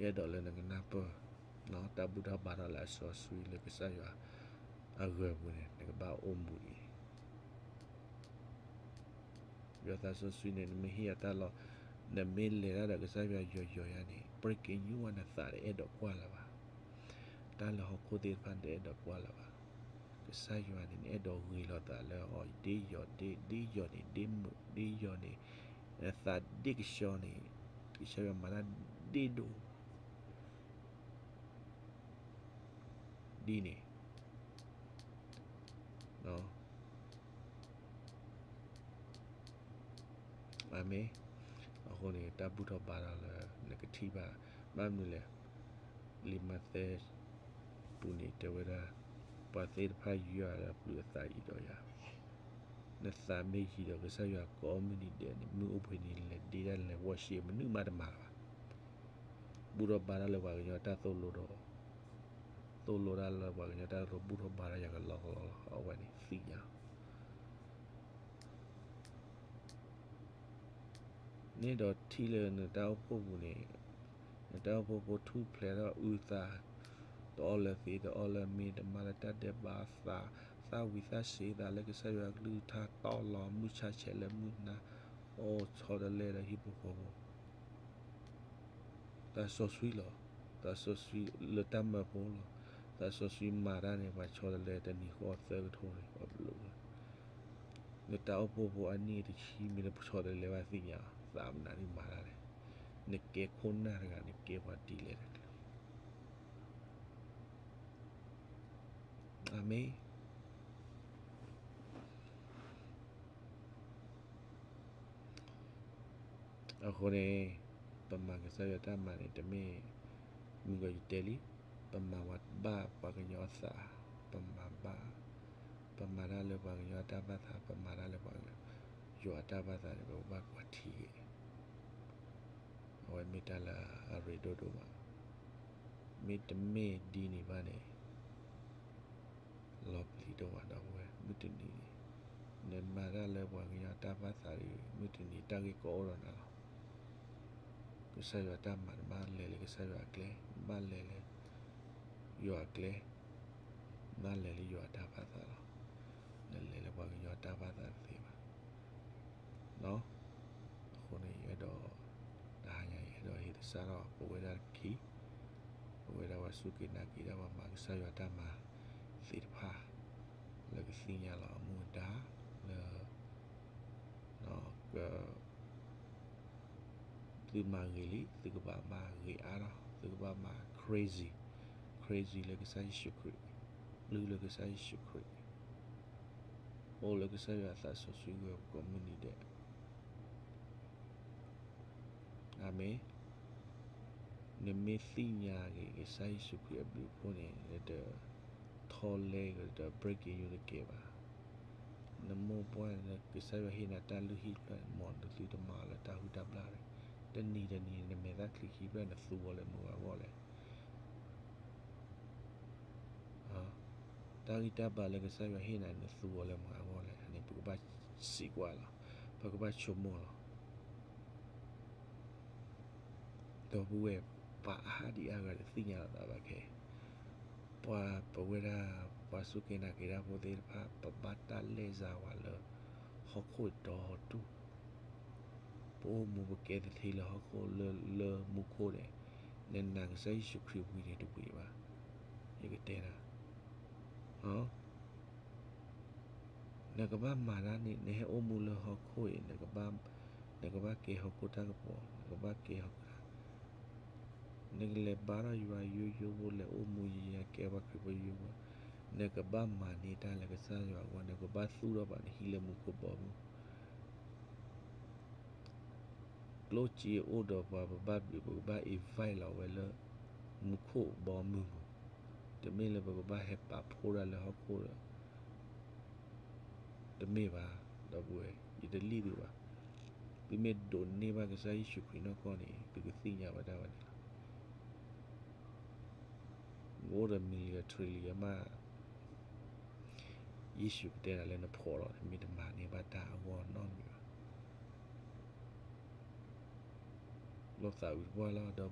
ယအဲၣ်ဒိးလၢနကနၢ်ပၢၢ် တၢ်ဘူၣ်ထီၣ်ဘါထီၣ်လၢအစီဆှံလၢကစၢ်ယွၤအဂၢၤပူၤန့ၣ် နကဘၣ်အိၣ်မူဒ်အံၤ ယွၤသးစီဆှံန့ၣ် နမ့ၢ်ဟ့ၣ်အတၢ်လီၢ်, နမ့ၢ်လဲၤတၢ်ဒီးကစၢ်ယွၤယီၤယီၤယါန့ၣ် ပရ့က့ၤညူဝဲနသးတအဲၣ်ဒိးကွၢ်လၢၤဘၣ်. တၢ်လၢဟီၣ်ခိၣ်သ့ၣ်တဖၣ်နတအဲၣ်ဒိးကွၢ်လၢၤဘၣ်. ကစၢ်ယွၤန့ၣ် နအဲၣ်ဒိးဂ့ၤလီၤသးလၢအီၤ ဒ့ယီၤဒ့, ဒ့ယီၤန့ၣ် ဒ့မုာ်, ဒ့ယီၤန့ၣ် နသးဒ့ကဆှီန့ၣ် ကစၢ်ယွၤမၤတၢ်ဒ့ဒိၣ် ဒ်န့ၣ် အၤမ့ၣ်. အဃိန့ၣ် တၢ်ဘူၣ်ထီၣ်ဘါထီၣ်လၢနကထံၣ်ဘၣ် ဘၣ်မနုၤလဲၣ်, လံာ်မးသဲပူၤန့ၣ်တဲဝဲဒၣ်, ပှၤသ့ၣ်တဖၣ်ယူးယီၣ်လၢအပျုၤအသးအံၤဒီးယၤ, နသးမ့ၢ်ယံၤဒီးကစၢ်ယွၤကိးမုၢ်နံၤဒဲးန့ၣ် မုၢ်အိၣ်ဘှံးနံၤလဲၤဒ့တၢ်လဲၤဝီၢ်ဆံး မနုၤမးတမၤလၢၤဘၣ်. ဘူၣ်ထီၣ်ဘါထီၣ်လၢပှၤကညီတၢ်သိၣ်လိဒီး သိၣ်လိတၢ်လၢပှၤကညီတၢ်သိၣ်လိ ဘူၣ်ထီၣ်ဘါထီၣ်ယၤကလီကလီလီၤ. အဝဲန့ၣ်သ့ၣ်ညါ န့ၣ်ဒီးထံၣ်လၢနတၢ်အိၣ်ဖှိၣ်ပူၤန့ၣ်, နတၢ်အိၣ်ဖှိၣ်ဖိထူၣ်ဖျဲးထီၣ်အုၣ်သး, တအီၣ်လၢသ့တအီၣ်လၢမ့ၢ် တမၤလၢတၢ်ဒဲးဘးသး, သၣ်ဝံၤသၣ်စ့သးလၢကစၢ်ယွၤအကလုၢ်ကထါတီလီၤ မုၢ်ဆါဆဲးလၢမုၢ်နၤ, အိၣ်ဆီတလဲဒီးဟံၣ်ဖိဃီဖိ သးစီဆှံလီၤ. သးစီဆှံလၢတၢ်မၢဖိလီၤ. သးစီဆှံမၤတၢ်န့ၣ် ပှၤဆီတလဲတနံၤဃီသၢကထိန့ၣ် ပှၤဘျုးလီၤ. နတၢ်အိၣ်ဖှိၣ်ဖိအနံၣ်တဆံမ့ၢ်တဆီတလဲဘၣ်သ့ၣ်ညါ, သးမနုၤန့ၣ်မၤတၢ်လဲၣ်. နကဲခိၣ်နၢ်တဂၤ နကဲပှၤဒ်လဲၣ်တဂၤ အၤမ့ၣ်. အဃိန့ၣ် ပမၤကစၢ်ယွၤတၢ်မၤန့ၣ် တမ့ၢ် မုၢ်ကယတဲလံ, ပမၤဝဲဘၣ်ပှၤကညီအသး, ပမၤဘၣ်, ပမၤတၢ်လၢပှၤကညီအတၢ်ဘၣ်သး, ပမၤတၢ်လၢပှၤကညီ ယွၤအတၢ်ဘၣ်သးန့ၣ် ပကဘၣ်ကွၢ်ထံက့ၤ အဝဲမ့ၢ်တၢ်လၢအရ့ဒိၣ်ဒိၣ်မး, မ့တမ့ၢ်ဒ်န့ၣ်ဘၣ်န့ၣ် လီၤပျံၤဒိၣ်မးဒီပုၢ်ဝဲၢ်, မုၢ်တနံၤန့ၣ် နမၤတၢ်လၢပှၤကညီတၢ်ဘၣ်သးဒီး မုၢ်တနံၤတၢ်ဂ့ၢ်ကီအိၣ်ဒီးနၤလီၤ. ကစၢ်ယွၤတၢ်မၤ နဘၣ်လဲၤလၢကစၢ်ယွၤအကျဲ, နဘၣ်လဲၤလၢ ယွၤအကျဲ, နဘၣ်လဲၤလၢယွၤအတၢ်ဘၣ်သးလီၤ. နလဲၤလၢပှၤကညီတၢ်ဘၣ်သးတသ့ဘၣ်. အဃိန့ၣ် ယအဲၣ်ဒိး တဟါညါ ယအဲၣ်ဒိးဟ့ၣ်သဆၣ်ထီၣ် ပဝဲဒၣ်တက့ၢ်, ပဝဲဒၣ်ပှၤစူၢ်က့ၤနာ်က့ၤဒၣ်ပှၤမၤကစၢ်ယွၤတၢ်မၤသ့ၣ်တဖၣ် လၢကသ့ၣ်ညါလီၤအမူအဒါ လၢ က သုမၤဂ့ၤလံ သုကဘၣ်မၤဂ့ၤအါထီၣ် သုကဘၣ်မၤ crazy praise လၢကစၢ်ယ့ၣ်ၡူးခရံာ်, လုၢ်လၢကစၢ်ယ့ၣ်ၡူးခရံာ်, အိၣ်လၢကစၢ်ယွၤအသးစီဆှံဂၢၢ်ပကိးမုၢ်နံၤဒဲး. အၤမ့ၣ်. နမ့ၢ်သ့ၣ်ညါက့ၤကစၢ်ယ့ၣ်ၡူးခရံာ်အဘျုးအဖှိၣ်န့ၣ် နတထီၣ်လဲကဒီး breaking news တကဲဘၣ်. နမိၢ်ပှၢ်န့ၣ် ကစၢ်ယွၤဟ့ၣ်နၤတၢ်လုၢ်ဟံၣ်ဖျၢၣ်န့ၣ် မ်နသုတမၤအီၤလၢတၢ်ဟုၣ်တၢ်ဘျၣ်န့ၣ်, တနံၤတနံၤနမဲာ်သၣ်ချံခံဖျၢၣ် နသူအီၤလၢမုၢ်ဂၤအဂီၢ်လဲၣ်. တၢ်ဂံၢ်တၢ်ဘါလၢကစၢ်ယွၤဟ့ၣ်နၤ နသူအီၤလၢမုၢ်ဂၤအဂီၢ်လဲၣ်. အန့ၣ် ပကဘၣ်စံးကွၢ်လီၤ, ပကဘၣ်ဆိကမိၣ်လီၤ. ဒီပုၢ်ဝဲၢ်, ပှၤအါဒံအါဂၤတသ့ၣ်ညါလီၤသးဘၣ်ခဲ, ပှၤပဝဲဒၣ် ပှၤစူၢ်က့ၤနာ်က့ၤတၢ်ဖိသ့ၣ်တဖၣ် ပဘၣ်တၢ်လဲၤစါဝဲလၢ ဟီၣ်ခိၣ်ဒီဒူၣ်, ပအိၣ်မူပကဲသထ့လၢဟီၣ်ခိၣ်လၢ လၢမူခိၣ်န့ၣ်, နနာ်ကစၢ်ယ့ၣ်ၡူးခရံာ်ဝံၤန့ၣ်တဝံၤဘၣ်. ယကတဲနၤ နကဘၣ်မၤတၢ်န့ၣ် နဟဲအိၣ်မူလၢဟီၣ်ခိၣ်အံၤ နကဘၣ်ကဲဟီၣ်ခိၣ်တၢ်ကပီၤ, နကဘၣ်ကဲဟီၣ်ခိၣ်တၢ်, နကလဲၤဘါထီၣ်ယွၤယိယိဖိ လဲၤအိၣ်မူယံၤယံၤ ကဲပှၤခရံာ်ဖိယိယိဖိ, နကဘၣ်မၤန့ၢ်တၢ်လၢကစၢ်ယွၤအဂီၢ်, နကဘၣ်သူၣ်ထီၣ်ဘၣ်နဟံၣ်လၢမူခိၣ်ဘီမုၢ် ကျိၣ်စ့အိၣ်ဒီးပှၤ ပဘၣ်ဘျုး ပကဘၣ် invite လီၤဝဲလၢ မူခိၣ်ဘီမုၢ်မး, တမ့ၢ်လၢပကဘၣ်ဟဲပာ်ဖှိၣ်တၢ်လၢဟီၣ်ခိၣ်ဒီး တမ့ၢ်ဘၣ်, ဒီပုၢ်ဝဲၢ်, ယတလံၣ်သုဘၣ်. သုမ့ၢ်ဒိးန့ၢ်ဘၣ်ကစၢ်ယ့ၣ်ၡူးခရံာ်နီၢ်ကီၢ်န့ၣ် သုကသ့ၣ်ညါဝဲဒၣ်ဝဲန့ၣ်လီၤ. နအိၣ်ဒီး million trillion မး ယ့ၣ်ၡူးကတဲနၤလၢနဖှီၣ်လီၤ, နမ့ၢ်တမၤန့ၢ်ဘၣ်တၢ်အဂီၢ်နီတမံၤဘၣ်. လီၤသးဝံၤတပှၢ်လီၤ, ဒီပုၢ်ဝဲၢ်, ဒီ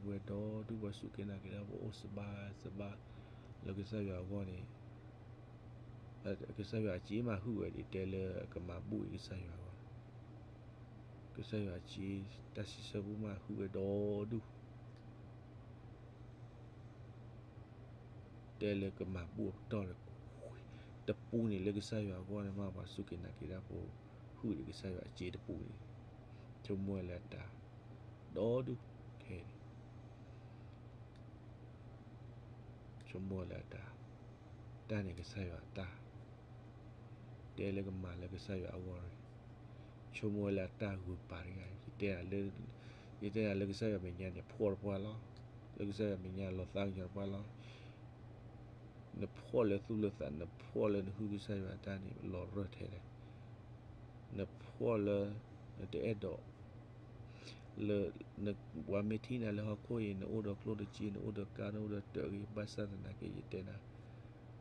ဒူၣ်ပှၤစူၢ်က့ၤနာ်က့ၤတၢ်ဖိ အိၣ်စဘါစဘါ လၢကစၢ်ယွၤအဂီၢ်န့ၣ်, ကစၢ်ယွၤအစ့မးဟုၣ်ဝဲဒၣ် တဲလၢကမၤဘူၣ်အံၤကစၢ်ယွၤအဂီၢ်, ကစၢ်ယွၤအစ့ တၢ်စံးဆၢပူမးဟုၣ်ဝဲဒီဒူၣ် တဲလၢကမၤဘူၣ်အပတီၢ်လၢ တပူန့ၣ် လၢကစၢ်ယွၤအဂီၢ်န့ၣ်မး ပှၤစူၢ်က့ၤနာ်က့ၤတၢ်ဖိ ဟုၣ်ဒံးကစၢ်ယွၤအစ့တပူန့ၣ်, ဆိကမိၣ်ဝဲလၢအတၢ် ဒီဒူၣ်ခဲအံၤန့ၣ်, ဆိကမိၣ်ဝဲလၢအတၢ်, တၢ်န့ၣ်ကစၢ်ယွၤအတၢ် တဲလၢကမၤလၢကစၢ်ယွၤအဂီၢ်န့ၣ်, ဆိကမိၣ်ဝဲလၢအတၢ်ဂုၤပၤတဂၤ, ယတဲနၤလၢ, ယတဲနၤလၢကစၢ်ယွၤမဲာ်ညါန့ၣ် ဖှီၣ်တပှၢ်လီၤ, လၢကစၢ်ယွၤမဲာ်ညါလီၤသးကညီၤတပှၢ်လီၤ. နဖှီၣ်လၢသူၣ်လၢသး, နဖှီၣ်လၢနဟုၣ်ကစၢ်ယွၤအတၢ်န့ၣ် လီၤရၢၢ်ထဲလဲၣ်. နဖှီၣ်လၢ နတအဲၣ်ဒိး လၢ ပှၤမ့ၢ်ထံၣ်နၤလၢဟီၣ်ခိၣ်အံၤ နအိၣ်ဒီးကျိၣ်ဒီးစ့, နအိၣ်ဒီးကါ, နအိၣ်ဒီးတၢ်ဂ့ၤ, ဘၣ်ဆၣ်သနာ်က့ ယတဲနၤ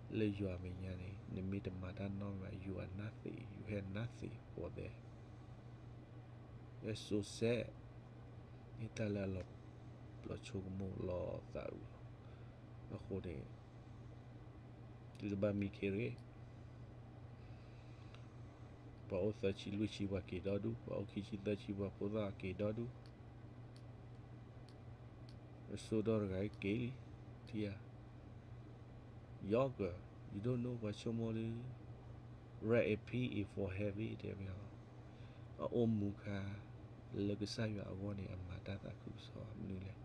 လၢယွၤမဲာ်ညါန့ၣ် နမ့ၢ်တမၤတၢ်နီတမံၤဘၣ် you are nothing, you have nothing for that. ယဲ so sad, မ့ၢ်တၢ်လၢအလီၤပျီၢ်ဆိကမိၣ်လီၤသးဝံၤလီၤ. အဃိန့ၣ် သုတဘၣ်မံခ့ရ့ၣ်, ပှၤအိၣ်သၢဆံလွံၢ်ဆံပှၤက့ၤဒီဒူၣ်, ပှၤအိၣ်ခံဆံသၢဆံပှၤဖိသၣ်က့ၤဒီဒူၣ်, အစိဒီတဂၤက့ၤလံ, ထံဧါ, ယီကၢၤ, ယဒိၣ်နိပှၤဆိကမိၣ်ဒီး red and pink is for heaven တဲဝဲလီၤ. အအိၣ်မူခါ လၢကစၢ်ယွၤအဂီၢ်န့ၣ် အမၤတၢ်သးခုကစီၣ်မနုၤလဲၣ်,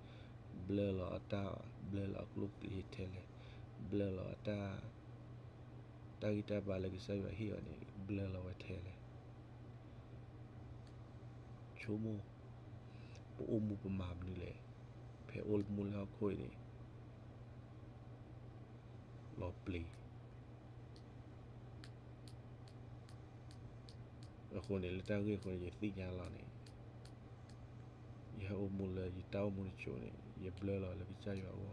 ဘျၢလီၤအတၢ်, ဘျၢလီၤအကျိၣ်အကျဲထဲလဲၣ်, ဘျၢလီၤအတၢ် တၢ်ဂံၢ်တၢ်ဘါလၢကစၢ်ယွၤဟ့ၣ်အီၤန့ၣ် ဘျၢလီၤဝဲထဲလဲၣ်. ဆိကမိၣ်, ပအိၣ်မူပမၤမနုၤလဲၣ်, ဖဲအိၣ်မူလၢဟီၣ်ခိၣ်အံၤန့ၣ် လီၤပျံၤ အဃိန့ၣ် လၢတၢ်ဂ့ၢ်အဃိန့ၣ် ယသ့ၣ်ညါလီၤန့ၣ်, ယဟဲအိၣ်မူလၢယတၢ်အိၣ်မူတစိၤန့ၣ် ယဘျၢလီၤလၢကစၢ်ယွၤအဂီၢ်,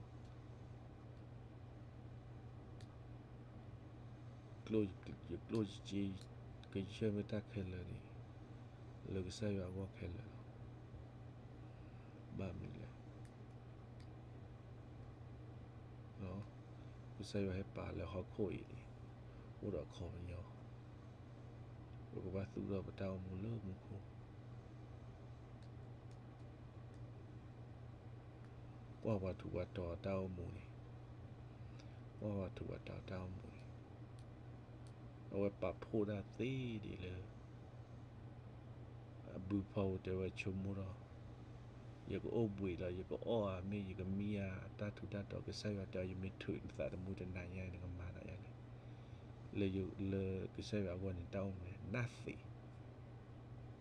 ယကျိၣ်ယစ့ ကယဲၢ်မ့ၢ်တၢ်ခဲလၢာ်န့ၣ် လၢကစၢ်ယွၤအဂီၢ်ခဲလၢာ်လီၤ. ဘၣ်မနုၤလဲၣ် ကစၢ်ယွၤဟဲပာ်လၢဟီၣ်ခိၣ်အံၤန့ၣ် အိၣ်ဒီးအခီပညီ, ပကဘၣ်သူၣ်ထီၣ်ပတၢ်အိၣ်မူလၢမူခိၣ်, ကွၢ်ပှၤထူးပှၤတီၤအတၢ်အိၣ်မူန့ၣ်, ကွၢ်ပှၤထူးပှၤတီၤအတၢ်အိၣ်မူန့ၣ်, အဝဲပာ်ဖှိၣ်တၢ်သ့ဒ်လၢ အဘုဖီၣ်ဖိတဲဝဲဆိကမိၣ်ဒီး ယကအိၣ်ဘှံးလီၤ, ယကအီၣ်ဧါ, မ့ၢ်ယကမံဧါ, တၢ်ထူးတၢ်တီၤ ကစၢ်ယွၤတဲအီၤ ယမ့ၢ်ထုးနသးတမူတနၤညါ နကမၤသးဒ်လဲၣ်. လၢယ, လၢကစၢ်ယွၤအဂီၢ်န့ၣ် တၢ်အိၣ်မူန့ၣ် nothing.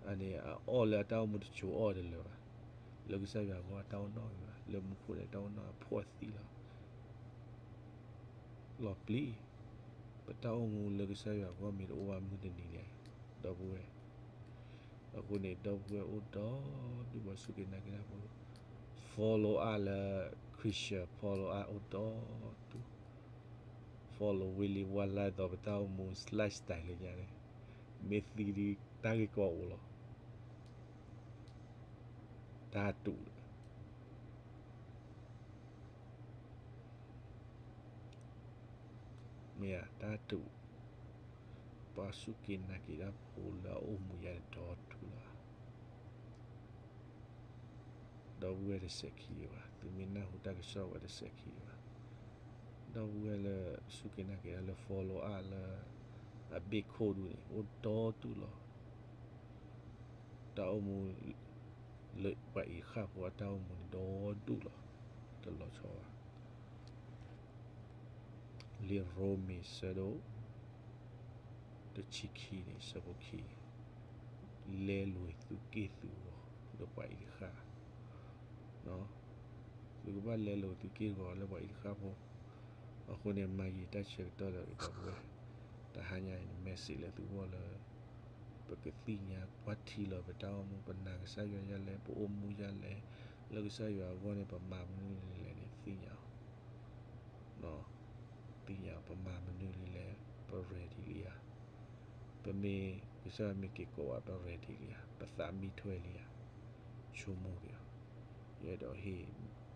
အန့ၣ် အအီၣ်လၢအတၢ်အိၣ်မူတစိၤအီၣ်တလၢာ်ဘၣ်. လၢကစၢ်ယွၤအဂီၢ် အတၢ်အိၣ်နီၣ်ဂံၢ်ဘၣ်, လၢမူခိၣ်န့ၣ် တၢ်အိၣ်နီၣ်ဂံၢ် အဖှီၣ်သံလီၤ. လီၤပျံၤ, ပတၢ်အိၣ်မူလၢကစၢ်ယွၤအဂီၢ် မ့ၢ်တအိၣ်ဘၣ်မုၢ်တနံၤလဲၣ်, ဒီပုၢ်ဝဲၢ်. အဃိန့ၣ် ဒီပုၢ်ဝဲၢ်အိၣ်ဒီဒူၣ် ပှၤစူၢ်က့ၤနာ်က့ၤတၢ်ဖိ, follow up လၢ Christian, follow up အိၣ်ဒီဒူၣ်, follow ဝံၤလံ ဝါလၢသိး ပတၢ်အိၣ်မူ lifestyle လၢညါန့ၣ်, မ့ၢ်သံဒ်တၢ်ဂ့ၢ်ကီအိၣ်လီၤ. တၢ်တူာ် မ့ၢ်ဧါ, တၢ်တူာ်, ပှၤစူၢ်က့ၤနာ်က့ၤတၢ်ဖိလၢအအိၣ်မူယါန့ၣ် ဒီဒူၣ်လီၤ. ဒီပုၢ်ဝဲၢ်တစဲးခံဘၣ်, သုမ့ၢ်နၢ်ဟူတၢ်ကစီၣ်ဝဲတစဲးခံဘၣ်. ဒီပုၢ်ဝဲၢ်လၢစူၢ်က့ၤနာ်က့ၤတၢ်လၢ follow up လၢ အဘ့ၣ်ခိၣ်ဒူၣ်န့ၣ် အိၣ်ဒီဒူၣ်လီၤ. တၢ်အိၣ်မူ လၢပှၤအံၤတဃၣ်ဖိအတၢ်အိၣ်မူန့ၣ် ဒီဒူၣ်လီၤ, တလီၤဆီဘၣ်. လံာ်ရိမ့ၤ ဆၢဒိၣ်တဆံခံန့ၣ် ဆၢဖိခံ, လဲလိာ်သုက့ၢ်သုဂီၤ လၢပှၤအံၤတဃၣ်, သုကဘၣ်လဲလိာ်သုက့ၢ်ဂီၤလၢပှၤအံၤတဃၣ်ဖိ. အဃိန့ၣ် မၤယံာ်တၢ်ဆၢကတီၢ်ဒီး ဒီပုၢ်ဝဲၢ်, တဟါညါအံၤန့ၣ် message လၢသုဂီၢ်လၢ ပကသ့ၣ်ညါကွၢ်ထံလီၤပတၢ်အိၣ်မူ, ပနာ်ကစၢ်ယွၤဒ်လဲၣ်, ပအိၣ်မူဒ်လဲၣ်, လၢကစၢ်ယွၤအဂီၢ်န့ၣ် ပမၤမနုၤလဲၣ်န့ၣ် သ့ၣ်ညါအီၤ, သ့ၣ်ညါအီၤ ပမၤမနုၤလဲၣ်, ပ ready လံဧါ, ပမ့ၢ် ကစၢ်ယွၤမ့ၢ်က့ၤကိးဝဲ ပ ready လံဧါ, ပသးမံထွဲလံဧါ, ဆိကမိၣ်က့ၤအီၤ. ယအဲၣ်ဒိးဟ့ၣ်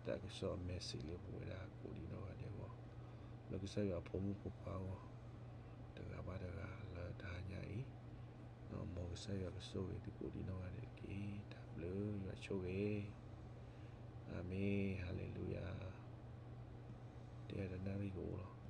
တၢ်ကစီၣ် message လၢပဝဲဒၣ်ကိးဒံနီၢ်ဂၤဒဲးအဂီၢ်, လၢကစၢ်ယွၤအဖိမုၣ်ဖိခွါအဂီၢ်, တဂၤဘၣ်တဂၤလၢတဟါညါအံၤ, မ်ကစၢ်ယွၤကဆိၣ်ဂ့ၤသုကိးဒံနီၢ်ဂၤဒဲးတက့ၢ်. တၢ်ဘျုး, ယွၤဆိၣ်ဂ့ၤ, အၤမ့ၣ်, ဟါလ့လူယၤ, တဲတနၣ်ရံၣ်ကအိၣ်လီၤ.